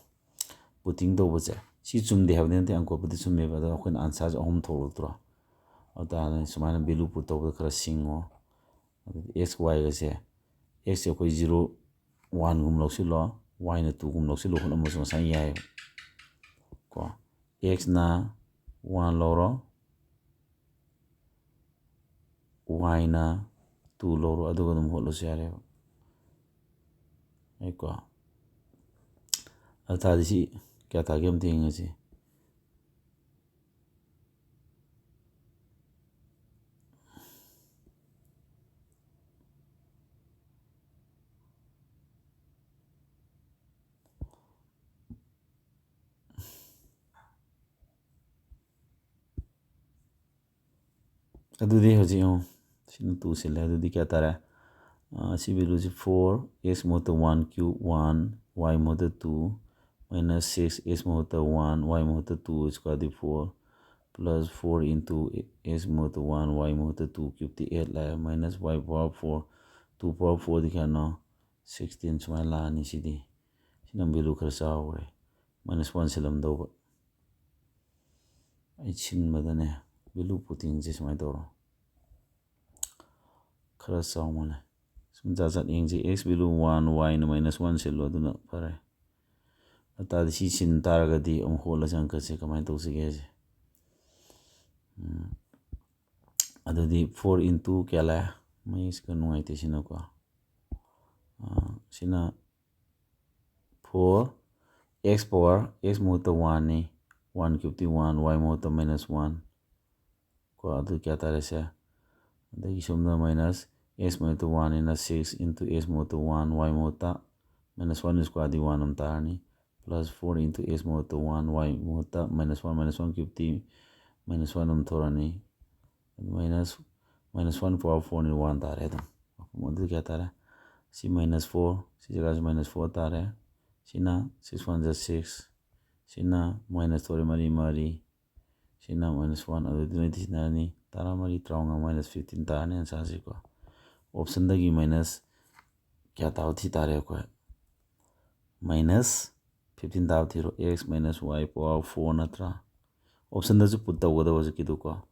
Putting ꯇꯧꯕꯁꯦ ꯁꯤ ꯆꯨꯝꯗꯦ ꯍꯥꯏꯕꯗꯤ ꯅꯠꯇꯦ, ꯑꯪꯀꯣꯠꯄꯗꯤ ꯆꯨꯝꯃꯦꯕ꯫ ꯑꯗꯣ ꯑꯩꯈꯣꯏꯅ answerꯁꯦ ꯑꯍꯨꯝ ꯊꯣꯛꯂꯛꯇ꯭ꯔꯣ? ꯑꯗꯨ ꯇꯥꯔꯗꯤ ꯁꯨꯃꯥꯏꯅ value put ꯇꯧꯕꯗ ꯈꯔ ꯁꯤꯡꯉꯣ꯫ ꯑꯗꯨꯗꯤ x, yꯒꯁꯦ, xꯁꯦ ꯑꯩꯈꯣꯏ zero, oneꯒꯨꯝꯕ ꯂꯧꯁꯤꯜꯂꯣ, yꯅ twoꯒꯨꯝꯕ ꯂꯧꯁꯤꯜꯂꯣ, ꯍꯣꯠꯅꯕꯁꯨ ꯉꯁꯥꯏ ꯌꯥꯏꯑꯕ ꯀꯣ꯫ Xꯅ one ꯂꯧꯔꯣ, yꯅ two ꯂꯧꯔꯣ, ꯑꯗꯨꯒ ꯑꯗꯨꯝ ꯍꯣꯠꯂꯁꯨ ꯌꯥꯔꯦꯕ꯫ ꯑꯩꯀꯣ꯫ ꯑꯗꯨ ꯇꯥꯔꯗꯤ ꯁꯤ ꯀꯌꯥ ꯇꯥꯒꯦ ꯑꯝꯇ ꯌꯦꯡꯉꯁꯤ꯫ ꯑꯗꯨꯗꯤ ꯍꯧꯖꯤꯛ ꯌꯦꯡꯉꯨ, ꯁꯤꯅ two ꯁꯤꯜꯂꯦ꯫ ꯑꯗꯨꯗꯤ ꯀꯌꯥ ꯇꯥꯔꯦ? ꯑꯥ, ꯁꯤ valueꯁꯤ four, x ꯃꯍꯨꯠꯇ one cube, one, y ꯃꯍꯨꯠꯇ two, minus six, x ꯃꯍꯨꯠꯇ one, y ꯃꯍꯨꯠꯇ two squareꯗꯤ four, plus four into x ꯃꯍꯨꯠꯇ one, y ꯃꯍꯨꯠꯇ two cubeꯗꯤ eight ꯂꯥꯛꯑꯦ, minus y power four, two power fourꯗꯤ ꯀꯌꯥꯅꯣ? Sixteen ꯁꯨꯃꯥꯏꯅ ꯂꯥꯛꯑꯅꯤ꯫ ꯁꯤꯗꯤ, ꯁꯤꯅ value ꯈꯔ ꯆꯥꯎꯈ꯭ꯔꯦ, minus one ꯁꯤꯜꯂꯝꯗꯧꯕ꯫ ꯑꯩ ꯁꯤꯟꯕꯗꯅꯦ, value puttingꯁꯦ ꯁꯨꯃꯥꯏꯅ ꯇꯧꯔꯣ꯫ ꯈꯔ ꯆꯥꯎꯃꯜꯂꯦ꯫ ꯁꯨꯝ ꯖꯥꯠ ꯖꯥꯠ ꯌꯦꯡꯁꯤ꯫ X value one, yꯅ minus one ꯁꯤꯜꯂꯣ, ꯑꯗꯨꯅ ꯐꯔꯦ꯫ ꯑꯗꯨ ꯇꯥꯔꯗꯤ ꯁꯤ ꯁꯤꯟ ꯇꯥꯔꯒꯗꯤ ꯑꯃꯨꯛ ꯍꯣꯠꯂꯁꯤ ꯑꯪꯀꯁꯦ ꯀꯃꯥꯏꯅ ꯇꯧꯁꯤꯒꯦ ꯍꯥꯏꯁꯦ꯫ ꯎꯝ꯫ ꯑꯗꯨꯗꯤ four into ꯀꯌꯥ ꯂꯥꯛꯑꯦ? ꯃꯌꯦꯛꯁꯤꯒ ꯅꯨꯡꯉꯥꯏꯇꯦ ꯁꯤꯅꯀꯣ꯫ ꯑꯥ, ꯁꯤꯅ four, x power, x ꯃꯍꯨꯠꯇ one ꯅꯤ, one cubeꯇꯤ one, y ꯃꯍꯨꯠꯇ minus one꯫ ꯀꯣ, ꯑꯗꯨ ꯀꯌꯥ ꯇꯥꯔꯦ ꯁꯦ? ꯑꯗꯒꯤ ꯁꯣꯝꯗ minus x ꯃꯍꯨꯠꯇ one ꯅꯤꯅ six into x ꯃꯍꯨꯠꯇ one, y ꯃꯍꯨꯠꯇ minus one squareꯗꯤ one ꯑꯃ ꯇꯥꯔꯅꯤ, plus four into x ꯃꯍꯨꯠꯇ one, y ꯃꯍꯨꯠꯇ minus one, minus one cubeꯇꯤ minus one ꯑꯃ ꯊꯣꯔꯛꯑꯅꯤ꯫ Minus, minus one power four ꯅꯤ, one ꯇꯥꯔꯦ ꯑꯗꯨꯝ꯫ ꯑꯗꯨꯗꯤ ꯀꯌꯥ ꯇꯥꯔꯦ? ꯁꯤ minus four, ꯁꯤ ꯖꯒꯥꯁꯤ minus four ꯇꯥꯔꯦ꯫ ꯁꯤꯅ six one ꯖꯥ six, ꯁꯤꯅ minus ꯊꯣꯔꯛꯑꯦ, ꯃꯔꯤ ꯃꯔꯤ, ꯁꯤꯅ minus one, ꯑꯗꯨꯗꯤ ꯅꯣꯏ ꯊꯤꯅꯔꯅꯤ꯫ ꯇꯔꯥꯃꯔꯤ, ꯇꯔꯥꯃꯉꯥ, minus fifteen ꯇꯥꯔꯅꯤ answerꯁꯤꯀꯣ꯫ Optionꯗꯒꯤ minus ꯀꯌꯥ ꯇꯥꯕ ꯊꯤ ꯇꯥꯔꯦ ꯑꯩꯈꯣꯏ? Minus fifteen ꯇꯥꯕ ꯊꯤꯔꯣ, x minus y power four ꯅꯠꯇ꯭ꯔꯥ? Optionꯗꯁꯨ put ꯇꯧꯒꯗꯕ ꯍꯧꯖꯤꯛꯀꯤꯗꯨꯀꯣ꯫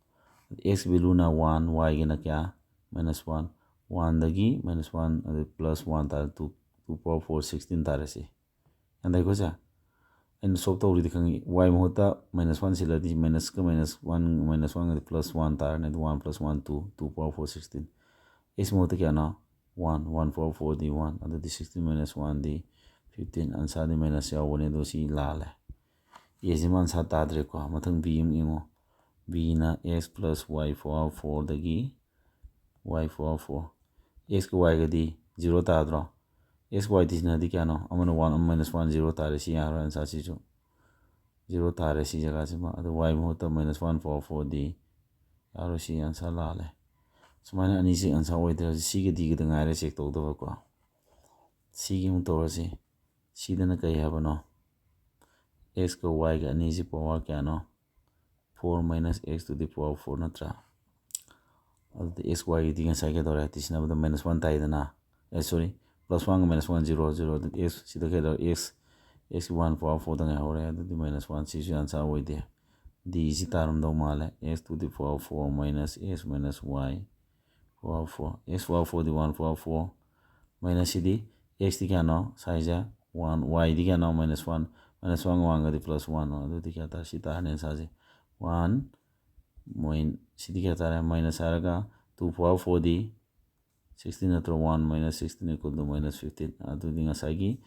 X valueꯅ one, yꯒꯤꯅ ꯀꯌꯥ? Minus one꯫ Oneꯗꯒꯤ minus one, ꯑꯗꯨ plus one ꯇꯥꯔꯦ, two, two power four, sixteen ꯇꯥꯔꯦ ꯁꯤ꯫ ꯒ꯭ꯌꯥꯟ ꯇꯥꯏꯀꯣ ꯁꯦ? ꯑꯩꯅ solve ꯇꯧꯔꯤꯗꯤ ꯈꯪꯉꯤ, y ꯃꯍꯨꯠꯇ minus one ꯁꯤꯜꯂꯗꯤ minusꯀ minus one, minus oneꯒꯗꯤ plus one ꯇꯥꯔꯅꯤ, ꯑꯗꯨ one plus one, two, two power four, sixteen꯫ X ꯃꯍꯨꯠꯇ ꯀꯌꯥꯅꯣ? One, one power fourꯗꯤ one, ꯑꯗꯨꯗꯤ sixteen minus oneꯗꯤ fifteen, answerꯗꯤ minus ꯌꯥꯎꯕꯅꯤ, ꯑꯗꯨ ꯁꯤ ꯂꯥꯜꯂꯦ꯫ Aꯁꯤꯃ answer ꯇꯥꯗ꯭ꯔꯦꯀꯣ꯫ ꯃꯊꯪ B ꯑꯃ ꯌꯦꯡꯉꯣ꯫ Bꯅ x plus y power fourꯗꯒꯤ y power four, xꯀ yꯒꯗꯤ zero ꯇꯥꯗ꯭ꯔꯣ? X, y ꯊꯤꯖꯤꯟꯅꯗꯤ ꯀꯌꯥꯅꯣ? ꯑꯃꯅ one, ꯑꯃ minus one, zero ꯇꯥꯔꯦ꯫ ꯁꯤ ꯌꯥꯔꯣꯏ, answerꯁꯤꯁꯨ zero ꯇꯥꯔꯦ ꯁꯤ ꯖꯒꯥꯁꯤꯃ꯫ ꯑꯗꯨ y ꯃꯍꯨꯠꯇ minus one power fourꯗꯤ ꯌꯥꯔꯣꯏ, ꯁꯤ answer ꯂꯥꯜꯂꯦ꯫ ꯁꯨꯃꯥꯏꯅ ꯑꯅꯤꯁꯤ answer ꯑꯣꯏꯗ꯭ꯔꯦ꯫ ꯍꯧꯖꯤꯛ Cꯒ Dꯒꯗ ꯉꯥꯏꯔꯦ check ꯇꯧꯗꯕꯀꯣ꯫ Cꯒꯤ ꯑꯃꯨꯛ ꯇꯧꯔꯁꯤ꯫ Cꯗꯅ ꯀꯔꯤ ꯍꯥꯏꯕꯅꯣ? Xꯀ yꯒ ꯑꯅꯤꯁꯤ power ꯀꯌꯥꯅꯣ? Four minus x to the power four ꯅꯠꯇ꯭ꯔꯥ? ꯑꯗꯨꯗꯤ x, yꯒꯤꯗꯤ ꯉꯁꯥꯏ ꯀꯩꯗꯧꯔꯦ? ꯇꯤꯁꯤꯟꯅꯕꯗ minus one ꯇꯥꯏꯗꯅ꯫ ꯑꯦ, sorry, plus oneꯒ minus one, zero, zero꯫ ꯑꯗꯨꯗꯤ x ꯁꯤꯗ ꯀꯩꯗꯧꯔꯦ? X, x one power fourꯗ ꯉꯥꯏꯍꯧꯔꯦ꯫ ꯑꯗꯨꯗꯤ minus one, ꯁꯤꯁꯨ answer ꯑꯣꯏꯗꯦ꯫ D ꯁꯤ ꯇꯥꯔꯝꯗꯧ ꯃꯥꯜꯂꯦ꯫ X to the power four minus x minus y power four꯫ X power fourꯗꯤ one power four꯫ Minus ꯁꯤꯗꯤ, xꯇꯤ ꯀꯌꯥꯅꯣ? Size one꯫ Yꯗꯤ ꯀꯌꯥꯅꯣ? Minus one꯫ Minus oneꯒ oneꯒꯗꯤ plus one꯫ ꯑꯗꯨꯗꯤ ꯀꯌꯥ ꯇꯥꯔꯦ? ꯁꯤ ꯇꯥꯔꯅꯤ answerꯁꯦ꯫ One ꯃꯣꯏ ꯁꯤꯗꯤ ꯀꯌꯥ ꯇꯥꯔꯦ? Minus ꯍꯥꯏꯔꯒ two power fourꯗꯤ sixteen ꯅꯠꯇ꯭ꯔꯣ? One minus sixteen equal to minus fifteen꯫ ꯑꯗꯨꯗꯤ ꯉꯁꯥꯏꯒꯤ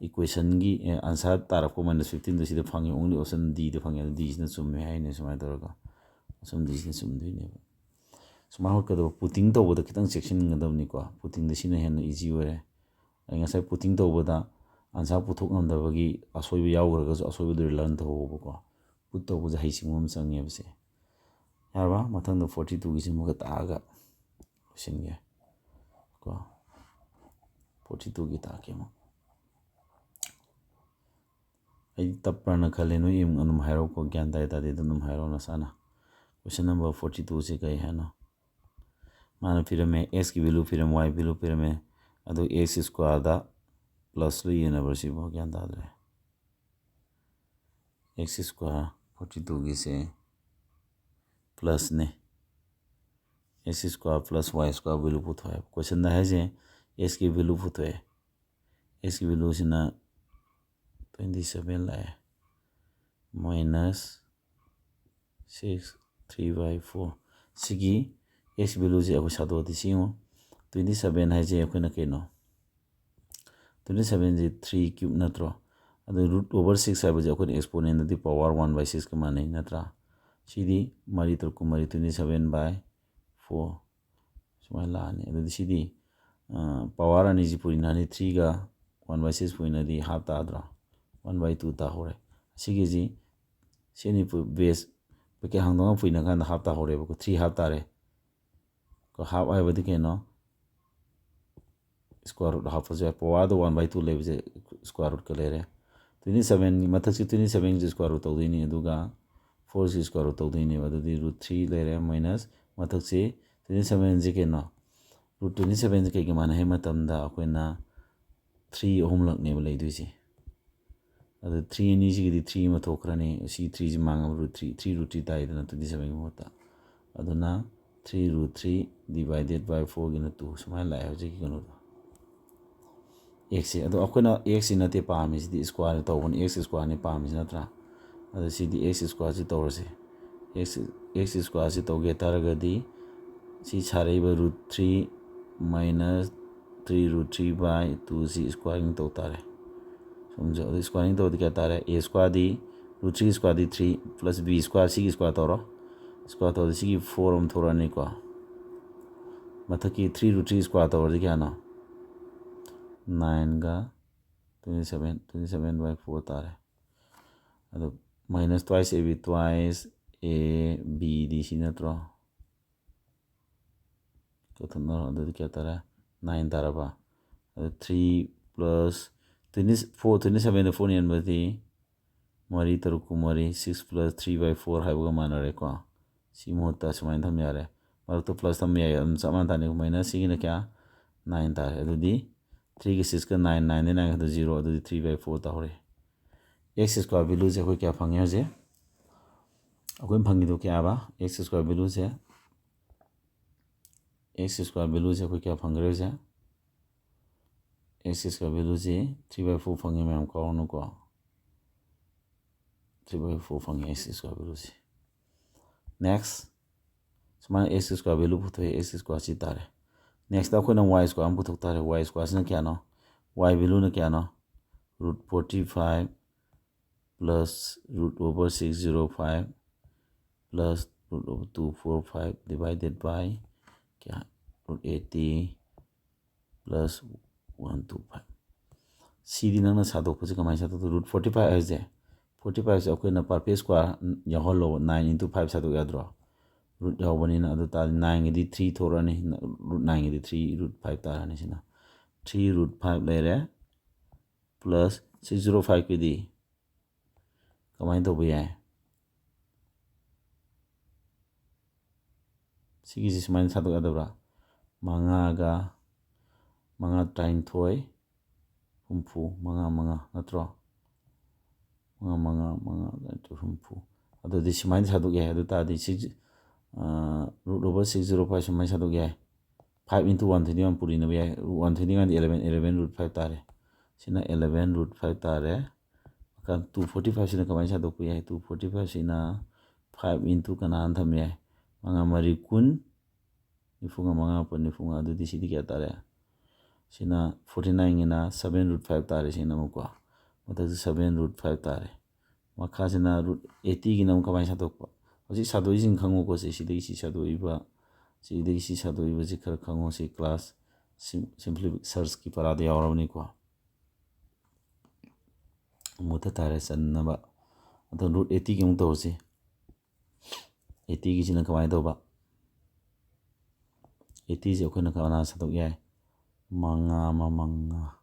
equationꯒꯤ answer ꯇꯥꯔꯛꯄ minus fifteenꯗꯣ ꯁꯤꯗ ꯐꯪꯉꯤ, only option Dꯗ ꯐꯪꯉꯤ꯫ ꯑꯗꯨ Dꯁꯤꯅ ꯆꯨꯝꯃꯦ ꯍꯥꯏꯅꯦ꯫ ꯁꯨꯃꯥꯏꯅ ꯇꯧꯔꯒ option Dꯁꯤꯅ ꯆꯨꯝꯗꯣꯏꯅꯦꯕ꯫ ꯁꯨꯃꯥꯏꯅ ꯍꯣꯠꯀꯗꯕ, putting ꯇꯧꯕꯗ ꯈꯤꯇꯪ ꯆꯦꯛꯁꯤꯟꯒꯗꯕꯅꯤꯀꯣ꯫ Puttingꯗ ꯁꯤꯅ ꯍꯦꯟꯅ easy ꯑꯣꯏꯔꯦ꯫ ꯑꯩ ꯉꯁꯥꯏ putting ꯇꯧꯕꯗ answer ꯄꯨꯊꯣꯛ ꯉꯝꯗꯕꯒꯤ ꯑꯁꯣꯏꯕ ꯌꯥꯎꯈ꯭ꯔꯒꯁꯨ ꯑꯁꯣꯏꯕꯗꯨ learn ꯇꯧꯍꯧꯕꯀꯣ꯫ Put ꯇꯧꯕꯁꯦ ꯍꯩꯁꯤꯡꯕ ꯑꯃ ꯆꯪꯉꯦꯕꯁꯦ꯫ ꯌꯥꯔꯕ? ꯃꯊꯪꯗ forty twoꯒꯤꯁꯤ ꯑꯃꯨꯛꯀ ꯇꯥꯛꯑꯒ ꯂꯣꯏꯁꯤꯟꯒꯦ ꯀꯣ꯫ Forty twoꯒꯤ ꯇꯥꯛꯀꯦ ꯑꯃꯨꯛ꯫ ꯑꯩꯗꯤ ꯇꯞꯄ꯭ꯔꯅ ꯈꯜꯂꯦ꯫ ꯅꯣꯏ ꯑꯗꯨꯝ ꯍꯥꯏꯔꯛꯎꯀꯣ, ꯒ꯭ꯌꯥꯟ ꯇꯥꯏ ꯇꯥꯗꯦ ꯑꯗꯨꯝ ꯍꯥꯏꯔꯛꯑꯣ ꯅꯁꯥꯅ꯫ Question number forty twoꯁꯦ ꯀꯩ ꯍꯥꯏꯅꯣ? ꯃꯥꯅ ꯄꯤꯔꯝꯃꯦ, Xꯀꯤ value ꯄꯤꯔꯝꯃꯦ, Y value ꯄꯤꯔꯝꯃꯦ꯫ ꯑꯗꯨ X squareꯗ plus ꯂꯣꯏ ꯌꯦꯟꯅꯕ꯭ꯔꯥ ꯁꯤꯕꯣ? ꯒ꯭ꯌꯥꯟ ꯇꯥꯗ꯭ꯔꯦ꯫ X square forty twoꯒꯤꯁꯦ plusꯅꯦ꯫ X square plus Y square value ꯄꯨꯊꯣꯛꯑꯦꯕ꯫ Questionꯗ ꯍꯥꯏꯁꯦ Xꯀꯤ value ꯄꯨꯊꯣꯛꯑꯦ꯫ Xꯀꯤ valueꯁꯤꯅ twenty seven ꯂꯥꯛꯑꯦ꯫ Minus six, three by four꯫ ꯁꯤꯒꯤ X valueꯁꯦ ꯑꯩꯈꯣꯏ ꯁꯥꯗꯣꯛꯑꯗꯤ ꯁꯤ ꯌꯦꯡꯉꯣ꯫ Twenty seven ꯍꯥꯏꯁꯦ ꯑꯩꯈꯣꯏꯅ ꯀꯩꯅꯣ? Twenty sevenꯁꯦ three cube ꯅꯠꯇ꯭ꯔꯣ? ꯑꯗꯨ root over six ꯍꯥꯏꯕꯁꯦ ꯑꯩꯈꯣꯏꯅ exponentꯗꯗꯤ power one by sixꯀ ꯃꯥꯟꯅꯩ ꯅꯠꯇ꯭ꯔꯥ? ꯁꯤꯗꯤ ꯃꯔꯤ ꯇꯔꯨꯛ ꯀꯨꯟꯃꯔꯤ, twenty seven by four ꯁꯨꯃꯥꯏꯅ ꯂꯥꯛꯑꯅꯤ꯫ ꯑꯗꯨꯗꯤ ꯁꯤꯗꯤ power ꯑꯅꯤꯁꯤ ꯄꯨꯔꯤꯅꯔꯅꯤ, threeꯒ one by six ꯄꯨꯔꯤꯅꯔꯗꯤ half ꯇꯥꯗ꯭ꯔꯣ? One by two ꯇꯥꯍꯧꯔꯦ꯫ ꯑꯁꯤꯒꯤꯁꯤ ꯁꯤ ꯑꯅꯤ base bracket ꯍꯥꯡꯗꯣꯛꯅ ꯄꯨꯏꯅ ꯀꯥꯟꯗ half ꯇꯥꯍꯧꯔꯦꯕꯀꯣ, three half ꯇꯥꯔꯦ꯫ ꯀꯣ, half ꯍꯥꯏꯕꯗꯤ ꯀꯩꯅꯣ? Square root ꯍꯥꯞꯄꯁꯨ ꯌꯥꯏ꯫ Powerꯗ one by two ꯂꯩꯕꯁꯦ square rootꯀ ꯂꯩꯔꯦ꯫ Twenty sevenꯒꯤ ꯃꯊꯛꯁꯤ twenty sevenꯒꯤ square root ꯇꯧꯗꯣꯏꯅꯤ, ꯑꯗꯨꯒ fourꯒꯤ square root ꯇꯧꯗꯣꯏꯅꯦꯕ꯫ ꯑꯗꯨꯗꯤ root three ꯂꯩꯔꯦ minus ꯃꯊꯛꯁꯤ twenty sevenꯁꯤ ꯀꯩꯅꯣ? Root twenty sevenꯁꯤ ꯀꯩꯒ ꯃꯥꯟꯅꯩ ꯍꯥꯏ ꯃꯇꯝꯗ ꯑꯩꯈꯣꯏꯅ three ꯑꯍꯨꯝꯂꯛꯅꯦꯕ ꯂꯩꯗꯣꯏꯁꯦ꯫ ꯑꯗꯨ three ꯑꯅꯤꯁꯤꯒꯤꯗꯤ three ꯑꯃ ꯊꯣꯛꯈ꯭ꯔꯅꯤ꯫ ꯁꯤ threeꯁꯤ ꯃꯥꯡꯉꯕ root three, three root three ꯇꯥꯏꯗꯅ twenty sevenꯒꯤ ꯃꯍꯨꯠꯇ꯫ ꯑꯗꯨꯅ three root three divided by fourꯒꯤꯅ two ꯁꯨꯃꯥꯏꯅ ꯂꯥꯛꯑꯦ ꯍꯧꯖꯤꯛꯀꯤ ꯀꯩꯅꯣꯗꯣ꯫ Xꯁꯦ꯫ ꯑꯗꯣ ꯑꯩꯈꯣꯏꯅ Xꯁꯤ ꯅꯠꯇꯦ ꯄꯥꯝꯃꯤꯁꯤꯗꯤ, square ꯇꯧꯕꯅꯤ, X squareꯅꯤ ꯄꯥꯝꯃꯤꯁꯤ ꯅꯠꯇ꯭ꯔꯥ? ꯑꯗꯣ ꯁꯤꯗꯤ X squareꯁꯤ ꯇꯧꯔꯁꯦ꯫ x x square ꯁꯤ ꯇꯧꯒꯦ ꯇꯥꯔꯒꯗꯤ ꯁꯤ ꯁꯥꯔꯛꯏꯕ root three minus three root three by two ꯁꯤ squaring ꯇꯧ ꯇꯥꯔꯦ꯫ ꯁꯣꯝꯁꯦ ꯑꯗꯨ squaring ꯇꯧꯔꯗꯤ ꯀꯌꯥ ꯇꯥꯔꯦ? A square D root three square D three plus b square ꯁꯤꯒꯤ square ꯇꯧꯔꯣ꯫ Square ꯇꯧꯔꯗꯤ ꯁꯤꯒꯤ four ꯑꯃ ꯊꯣꯛꯂꯛꯑꯅꯤꯀꯣ꯫ ꯃꯊꯛꯀꯤ three root three square ꯇꯧꯔꯗꯤ ꯀꯌꯥꯅꯣ? Nineꯒ twenty seven, twenty seven by four ꯇꯥꯔꯦ꯫ ꯑꯗꯣ minus twice ab twice a b ꯗꯤ ꯁꯤ ꯅꯠꯇ꯭ꯔꯣ? ꯀꯛꯊꯠꯅꯔꯣ꯫ ꯑꯗꯨꯗꯤ ꯀꯌꯥ ꯇꯥꯔꯦ? Nine ꯇꯥꯔꯕ? ꯑꯗꯣ three plus twenty four, twenty sevenꯗ four ꯌꯦꯟꯕꯗꯤ ꯃꯔꯤ ꯇꯔꯨꯛ ꯀꯨꯟꯃꯔꯤ, six plus three by four ꯍꯥꯏꯕꯒ ꯃꯥꯟꯅꯔꯦꯀꯣ꯫ ꯁꯤ ꯃꯍꯨꯠꯇ ꯁꯨꯃꯥꯏꯅ ꯊꯝ ꯌꯥꯔꯦ꯫ ꯃꯔꯛꯇ plus ꯊꯝꯕ ꯌꯥꯏ, ꯑꯗꯨꯝ ꯆꯞ ꯃꯥꯟꯅ ꯇꯥꯅꯤ꯫ ꯃꯥꯏꯅꯁ ꯁꯤꯒꯤꯅ ꯀꯌꯥ? Nine ꯇꯥꯔꯦ꯫ ꯑꯗꯨꯗꯤ threeꯒ sixꯀ nine, nineꯗꯒꯤ nine ꯈꯛꯇ zero, ꯑꯗꯨꯗꯤ three by four ꯇꯥꯍꯧꯔꯦ꯫ X square valueꯁꯦ ꯑꯩꯈꯣꯏ ꯀꯌꯥ ꯐꯪꯉꯦ ꯍꯧꯖꯤꯛ? ꯑꯩꯈꯣꯏꯅ ꯐꯪꯉꯤꯗꯣ ꯀꯌꯥꯕ? X square valueꯁꯦ, x square valueꯁꯦ ꯑꯩꯈꯣꯏ ꯀꯌꯥ ꯐꯪꯈ꯭ꯔꯦ ꯍꯧꯖꯤꯛ? X square valueꯁꯦ three by four ꯐꯪꯉꯦ ꯃꯌꯥꯝ, ꯀꯥꯎꯔꯅꯨꯀꯣ꯫ Three by four ꯐꯪꯉꯦ x square valueꯁꯦ꯫ Next, ꯁꯨꯃꯥꯏꯅ x square value ꯄꯨꯊꯣꯛꯑꯦ, x square ꯁꯤ ꯇꯥꯔꯦ꯫ Nextꯇ ꯑꯩꯈꯣꯏꯅ y square ꯑꯃ ꯄꯨꯊꯣꯛ ꯇꯥꯔꯦ꯫ Y squareꯁꯤꯅ ꯀꯌꯥꯅꯣ? Y valueꯅ ꯀꯌꯥꯅꯣ? Root forty five plus root over six zero five plus root over two four five divided by ꯀꯌꯥ? Root eighty plus one two five꯫ ꯁꯤꯗꯤ ꯅꯪꯅ ꯁꯥꯗꯣꯛꯄꯁꯦ ꯀꯃꯥꯏꯅ ꯁꯥꯗꯣꯛꯇꯣꯏꯅꯣ? Root forty five ꯍꯥꯏꯁꯦ, forty five ꯍꯥꯏꯁꯦ ꯑꯩꯈꯣꯏꯅ perfect square ꯌꯥꯎꯍꯜꯂꯣꯕ, nine into five ꯁꯥꯗꯣꯛ ꯌꯥꯗ꯭ꯔꯣ? Root ꯌꯥꯎꯕꯅꯤꯅ꯫ ꯑꯗꯨ ꯇꯥꯔꯗꯤ nineꯒꯤꯗꯤ three ꯊꯣꯛꯂꯛꯑꯅꯤ, root nineꯒꯤꯗꯤ three root five ꯇꯥꯔꯅꯤ꯫ ꯁꯤꯅ three root five ꯂꯩꯔꯦ, plus six zero fiveꯀꯤꯗꯤ ꯀꯃꯥꯏꯅ ꯇꯧꯕ ꯌꯥꯏ? ꯁꯤꯒꯤꯁꯤ ꯁꯨꯃꯥꯏꯅ ꯁꯥꯗꯣꯛ ꯌꯥꯗꯕ꯭ꯔꯥ? ꯃꯉꯥꯒ ꯃꯉꯥ, ꯇꯔꯥꯅꯤꯊꯣꯏ, ꯍꯨꯝꯐꯨ, ꯃꯉꯥ, ꯃꯉꯥ ꯅꯠꯇ꯭ꯔꯣ? ꯃꯉꯥ, ꯃꯉꯥ, ꯃꯉꯥ, ꯇꯔꯥꯅꯤꯊꯣꯏ, ꯍꯨꯝꯐꯨ꯫ ꯑꯗꯨꯗꯤ ꯁꯨꯃꯥꯏꯅ ꯁꯥꯗꯣꯛ ꯌꯥꯏ꯫ ꯑꯗꯨ ꯇꯥꯔꯗꯤ six, root over six zero five ꯁꯨꯃꯥꯏꯅ ꯁꯥꯗꯣꯛ ꯌꯥꯏ꯫ Five into one twenty one ꯄꯨꯔꯤꯅꯕ ꯌꯥꯏ꯫ One twenty one ꯗꯤ eleven, eleven root five ꯇꯥꯔꯦ꯫ ꯁꯤꯅ eleven root five ꯇꯥꯔꯦ꯫ Two forty five ꯁꯤꯅ ꯀꯃꯥꯏꯅ ꯁꯥꯗꯣꯛꯄ ꯌꯥꯏ? Two forty five ꯁꯤꯅ five into ꯀꯅꯥꯅ ꯊꯝ ꯌꯥꯏ? ꯃꯉꯥ ꯃꯔꯤ ꯀꯨꯟ, ꯅꯤꯐꯨ ꯃꯉꯥ, ꯃꯥꯄꯟ ꯅꯤꯐꯨ ꯃꯉꯥ, ꯑꯗꯨꯗꯤ ꯁꯤꯗꯤ ꯀꯌꯥ ꯇꯥꯔꯦ? ꯁꯤꯅ forty nineꯒꯤꯅ seven root five ꯇꯥꯔꯦ, ꯁꯤꯅ ꯑꯃꯨꯛꯀꯣ꯫ ꯃꯊꯛꯁꯤ seven root five ꯇꯥꯔꯦ꯫ ꯃꯈꯥꯁꯤꯅ root eightyꯒꯤꯅ ꯑꯃꯨꯛ ꯀꯃꯥꯏꯅ ꯁꯥꯗꯣꯛꯄ? ꯍꯧꯖꯤꯛ ꯁꯥꯗꯣꯛꯏꯁꯤꯡ ꯈꯪꯉꯨꯀꯣ꯫ ꯁꯤ ꯁꯤꯗꯒꯤ ꯁꯤ ꯁꯥꯗꯣꯛꯏꯕ, ꯁꯤꯗꯒꯤ ꯁꯤ ꯁꯥꯗꯣꯛꯏꯕꯁꯤ ꯈꯔ ꯈꯪꯉꯣ꯫ ꯁꯤ class sim-, simplified searchꯀꯤ ꯄꯔꯥꯗ ꯌꯥꯎꯔꯕꯅꯤꯀꯣ꯫ ꯃꯨꯊꯠ ꯇꯥꯔꯦ ꯆꯟꯅꯕ꯫ ꯑꯗꯣ root eightyꯒꯤ ꯑꯃꯨꯛ ꯇꯧꯔꯁꯤ꯫ Eightyꯒꯤꯁꯤꯅ ꯀꯃꯥꯏꯅ ꯇꯧꯕ? Eightyꯁꯦ ꯑꯩꯈꯣꯏꯅ ꯀꯃꯥꯏꯅ ꯁꯥꯗꯣꯛ ꯌꯥꯏ? ꯃꯉꯥ ꯑꯃ ꯃꯉꯥ,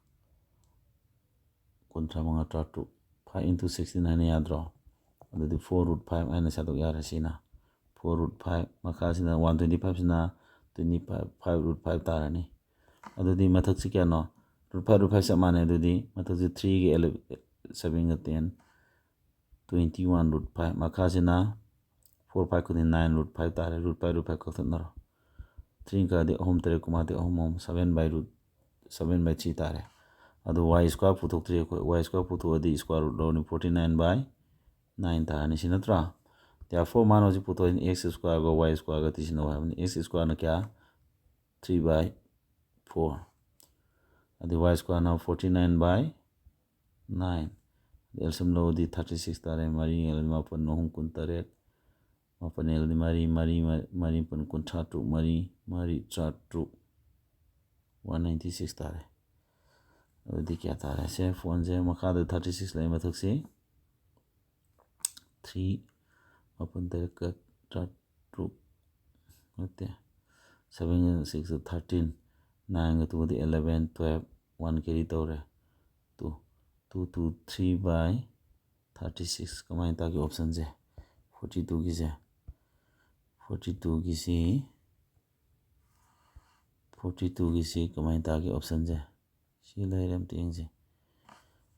ꯀꯨꯟꯊ꯭ꯔꯥ ꯃꯉꯥ, ꯇꯔꯥꯇꯔꯨꯛ, five into sixteen ꯍꯥꯏꯅ ꯌꯥꯗ꯭ꯔꯣ? ꯑꯗꯨꯗꯤ four root five ꯍꯥꯏꯅ ꯁꯥꯗꯣꯛ ꯌꯥꯔꯦ꯫ ꯁꯤꯅ four root five, ꯃꯈꯥꯁꯤꯅ one twenty fiveꯁꯤꯅ twenty five, five root five ꯇꯥꯔꯅꯤ꯫ ꯑꯗꯨꯗꯤ ꯃꯊꯛꯁꯤ ꯀꯌꯥꯅꯣ? Root five, root five ꯆꯞ ꯃꯥꯟꯅꯩ꯫ ꯑꯗꯨꯗꯤ ꯃꯊꯛꯁꯤ threeꯒ eleven, sevenꯒ ten, twenty one root five꯫ ꯃꯈꯥꯁꯤꯅ four five ꯀꯨꯟꯅꯤ, nine root five ꯇꯥꯔꯦ꯫ Root five, root five ꯀꯛꯊꯠꯅꯔꯣ꯫ Three ꯀꯥꯗꯤ ꯑꯍꯨꯝ, ꯇꯔꯦꯠ ꯀꯨꯃꯥꯗꯤ ꯑꯍꯨꯝ, ꯑꯍꯨꯝ, seven by root, seven by three ꯇꯥꯔꯦ꯫ ꯑꯗꯨ y square ꯄꯨꯊꯣꯛꯇ꯭ꯔꯤ ꯑꯩꯈꯣꯏ꯫ Y square ꯄꯨꯊꯣꯛꯑꯗꯤ square root ꯂꯧꯔꯅꯤ, forty nine by nine ꯇꯥꯔꯅꯤ꯫ ꯁꯤ ꯅꯠꯇ꯭ꯔꯥ? Therefore ꯃꯥꯅ ꯍꯧꯖꯤꯛ ꯄꯨꯊꯣꯛꯏꯅ x squareꯒ y squareꯒ ꯇꯤꯁꯤꯟꯅꯧ ꯍꯥꯏꯕꯅꯤ꯫ X squareꯅ ꯀꯌꯥ? Three by four꯫ ꯑꯗꯩ y squareꯅ forty nine by nine꯫ ꯑꯗꯩ L C M ꯂꯧꯔꯗꯤ thirty six ꯇꯥꯔꯦ꯫ ꯃꯔꯤ ꯌꯦꯡꯉꯗꯤ ꯃꯥꯄꯟ ꯑꯍꯨꯝ ꯀꯨꯟꯇꯔꯦꯠ꯫ ꯃꯥꯄꯟ ꯌꯦꯡꯉꯗꯤ ꯃꯔꯤ, ꯃꯔꯤ, ꯃꯔꯤ ꯃꯥꯄꯟ ꯀꯨꯟꯊ꯭ꯔꯥ ꯇꯔꯨꯛ, ꯃꯔꯤ, ꯃꯔꯤ ꯇꯔꯥ ꯇꯔꯨꯛ꯫ One ninety six ꯇꯥꯔꯦ꯫ ꯑꯗꯨꯗꯤ ꯀꯌꯥ ꯇꯥꯔꯦ? ꯁꯦ phoneꯁꯦ ꯃꯈꯥꯗ thirty six ꯂꯩ, ꯃꯊꯛꯁꯤ three, ꯃꯥꯄꯟ ꯇꯔꯦꯠꯀ ꯇꯔꯥ ꯇꯔꯨꯛ ꯅꯠꯇꯦ, seven six thirteen, nineꯒ twoꯒꯗꯤ eleven, twelve, one carry ꯇꯧꯔꯦ, two, two two three by thirty six꯫ ꯀꯃꯥꯏꯅ ꯇꯥꯒꯦ optionꯁꯦ? Forty twoꯒꯤꯁꯦ, forty twoꯒꯤꯁꯤ, forty twoꯒꯤꯁꯤ ꯀꯃꯥꯏꯅ ꯇꯥꯒꯦ optionꯁꯦ? ꯁꯤ ꯂꯩꯔꯦ, ꯑꯝꯇ ꯌꯦꯡꯁꯤ꯫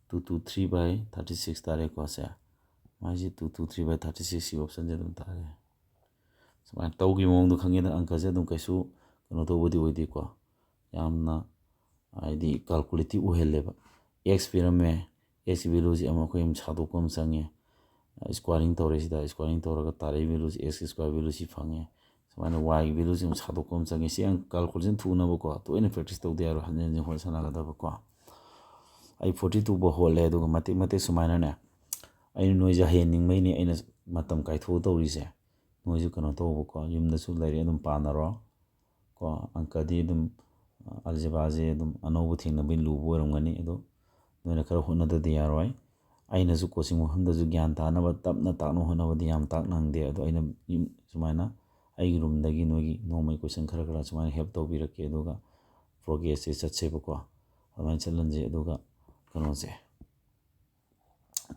Two two three by thirty six ꯇꯥꯔꯦꯀꯣ꯫ ꯁꯦ ꯃꯥꯏꯁꯤ two two three by thirty six, ꯁꯤ optionꯁꯦ ꯑꯗꯨꯝ ꯇꯥꯔꯦ꯫ ꯁꯨꯃꯥꯏꯅ ꯇꯧꯈꯤꯕ ꯃꯑꯣꯡꯗꯣ ꯈꯪꯉꯦꯗꯅ꯫ ꯑꯪꯀꯁꯦ ꯑꯗꯨꯝ ꯀꯩꯁꯨ ꯀꯩꯅꯣ ꯇꯧꯕꯗꯤ ꯑꯣꯏꯗꯦꯀꯣ, ꯌꯥꯝꯅ ꯍꯥꯏꯗꯤ calculative ꯑꯣꯏꯍꯜꯂꯦꯕ꯫ X ꯄꯤꯔꯝꯃꯦ, X valueꯁꯤ ꯑꯃ ꯑꯩꯈꯣꯏ ꯑꯃ ꯁꯥꯗꯣꯛꯄ ꯑꯃ ꯆꯪꯉꯦ꯫ ꯁ꯭ꯀ꯭ꯋꯥꯔꯤꯡ ꯇꯧꯔꯦ꯫ ꯁꯤꯗ ꯁ꯭ꯀ꯭ꯋꯥꯔꯤꯡ ꯇꯧꯔꯒ ꯇꯥꯔꯛꯏ ꯚꯦꯂꯨꯁꯤ, ꯑꯦꯛꯁꯀꯤ ꯁ꯭ꯀ꯭ꯋꯥꯔ ꯚꯦꯂꯨꯁꯤ ꯐꯪꯉꯦ꯫ ꯁꯨꯃꯥꯏꯅ ꯋꯥꯏꯒꯤ ꯚꯦꯂꯨꯁꯤ ꯑꯃꯨꯛ ꯁꯥꯗꯣꯛꯄ ꯑꯃ ꯆꯪꯉꯦ꯫ ꯁꯤ ꯌꯥꯝ ꯀꯥꯜꯀꯨꯂꯦꯁꯟ ꯊꯨꯅꯕꯀꯣ, ꯇꯣꯏꯅ ꯄ꯭ꯔꯦꯛꯇꯤꯁ ꯇꯧꯗ ꯌꯥꯔꯣꯏ, ꯍꯟꯖꯤꯟ ꯍꯟꯖꯤꯟ ꯍꯣꯠ ꯁꯥꯟꯅꯒꯗꯕꯀꯣ꯫ ꯑꯩ ꯐꯣꯔꯇꯤ ꯇꯨ ꯐꯥꯎ ꯍꯣꯠꯂꯦ, ꯑꯗꯨꯒ ꯃꯇꯦꯛ ꯃꯇꯦꯛ ꯁꯨꯃꯥꯏꯅꯅꯦ, ꯑꯩꯅ ꯅꯣꯏꯁꯦ ꯍꯌꯦꯡꯅꯤꯡꯕꯩꯅꯦ ꯑꯩꯅ ꯃꯇꯝ ꯀꯥꯏꯊꯣꯛꯑ ꯇꯧꯔꯤꯁꯦ꯫ ꯅꯣꯏꯁꯨ ꯀꯩꯅꯣ ꯇꯧꯕꯀꯣ, ꯌꯨꯝꯗꯁꯨ ꯂꯩꯔꯦ ꯑꯗꯨꯝ ꯄꯥꯟꯅꯔꯣ꯫ ꯀꯣ, ꯑꯪꯀꯗꯤ ꯑꯗꯨꯝ, ꯑꯜꯖꯦꯕ꯭ꯔꯥꯁꯦ ꯑꯗꯨꯝ ꯑꯅꯧꯕ ꯊꯦꯡꯅꯕꯩ ꯂꯨꯕ ꯑꯣꯏꯔꯝꯒꯅꯤ, ꯑꯗꯣ ꯅꯣꯏꯅ ꯈꯔ ꯍꯣꯠꯅꯗꯗꯤ ꯌꯥꯔꯣꯏ꯫ ꯑꯩꯅꯁꯨ ꯀꯣꯆꯤꯡ ꯃꯐꯝꯗꯁꯨ ꯒ꯭ꯌꯥꯟ ꯇꯥꯅꯕ ꯇꯞꯅ ꯇꯥꯛꯅ ꯍꯣꯠꯅꯕꯗꯤ ꯌꯥꯝ ꯇꯥꯛ ꯅꯪꯗꯦ, ꯑꯗꯣ ꯑꯩꯅ ꯌꯨꯝ ꯁꯨꯃꯥꯏꯅ ꯑꯩꯒꯤ ꯔꯨꯝꯗꯒꯤ ꯅꯣꯏꯒꯤ ꯅꯣꯡꯃꯩ ꯀꯣꯏꯁꯟ ꯈꯔ ꯈꯔ ꯁꯨꯃꯥꯏꯅ ꯍꯦꯜꯞ ꯇꯧꯕꯤꯔꯛꯀꯦ, ꯑꯗꯨꯒ ꯄ꯭ꯔꯣꯒ꯭ꯔꯦꯁꯁꯦ ꯆꯠꯁꯦꯕꯀꯣ꯫ ꯑꯗꯨꯃꯥꯏꯅ ꯆꯠꯍꯟꯁꯦ, ꯑꯗꯨꯒ ꯀꯩꯅꯣꯁꯦ,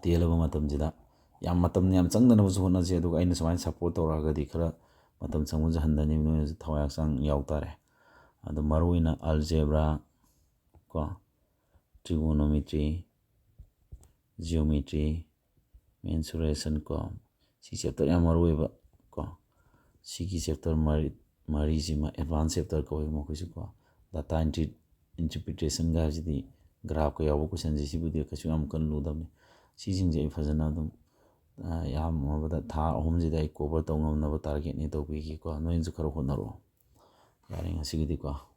ꯇꯦꯜꯂꯕ ꯃꯇꯝꯁꯤꯗ ꯌꯥꯝ ꯃꯇꯝ ꯌꯥꯝ ꯆꯪꯗꯅꯕꯁꯨ ꯍꯣꯠꯅꯁꯤ, ꯑꯗꯨꯒ ꯑꯩꯅ ꯁꯨꯃꯥꯏꯅ ꯁꯞꯄꯣꯔꯠ ꯇꯧꯔꯛꯑꯒꯗꯤ ꯈꯔ ꯃꯇꯝ ꯆꯪꯕꯁꯨ ꯍꯟꯊꯅꯤ, ꯅꯣꯏꯅꯁꯨ ꯊꯋꯥꯏ ꯍꯛꯆꯥꯡ ꯌꯥꯎ ꯇꯥꯔꯦ꯫ ꯑꯗꯣ ꯃꯔꯨꯑꯣꯏꯅ ꯑꯜꯖꯦꯕ꯭ꯔꯥ ꯀꯣ, ꯇ꯭ꯔꯤꯒꯣꯅꯣꯃꯤꯇ꯭ꯔꯤ, ꯖꯤꯑꯣꯃꯤꯇ꯭ꯔꯤ, ꯃꯦꯟꯁꯨꯔꯦꯁꯟ ꯀꯣ, ꯁꯤ ꯆꯦꯞꯇꯔ ꯌꯥꯝ ꯃꯔꯨ ꯑꯣꯏꯕ ꯀꯣ꯫ ꯁꯤꯒꯤ ꯆꯦꯞꯇꯔ ꯃꯔꯤ, ꯃꯔꯤꯁꯤꯃ ꯑꯦꯗꯚꯥꯟꯁ ꯆꯦꯞꯇꯔ ꯀꯧꯋꯦ ꯃꯈꯣꯏꯁꯨ ꯀꯣ꯫ ꯗꯥꯇꯥ ꯏꯟꯇ꯭ꯔꯤ-, ꯏꯟꯇꯔꯄ꯭ꯔꯤꯇꯦꯁꯟꯒ ꯍꯥꯏꯁꯤꯗꯤ, ꯒ꯭ꯔꯥꯐꯀ ꯌꯥꯎꯕ ꯀꯣꯏꯁꯟꯁꯦ, ꯁꯤꯕꯨꯗꯤ ꯀꯩꯁꯨ ꯌꯥꯝ ꯀꯟꯅ ꯂꯨꯗꯕꯅꯤ꯫ ꯁꯤꯁꯤꯡꯁꯦ ꯑꯩ ꯐꯖꯅ ꯑꯗꯨꯝ, ꯑ, ꯌꯥꯝꯃꯕꯗ ꯊꯥ ꯑꯍꯨꯝꯁꯤꯗ ꯑꯩ ꯀꯣꯚꯔ ꯇꯧ ꯉꯝꯅꯕ ꯇꯥꯔꯒꯦꯠꯅꯤ ꯇꯧꯕꯤꯒꯦꯀꯣ꯫ ꯅꯣꯏꯅꯁꯨ ꯈꯔ ꯍꯣꯠꯅꯔꯛꯑꯣ꯫ ꯌꯥꯔꯦ ꯉꯁꯤꯒꯤꯗꯤꯀꯣ꯫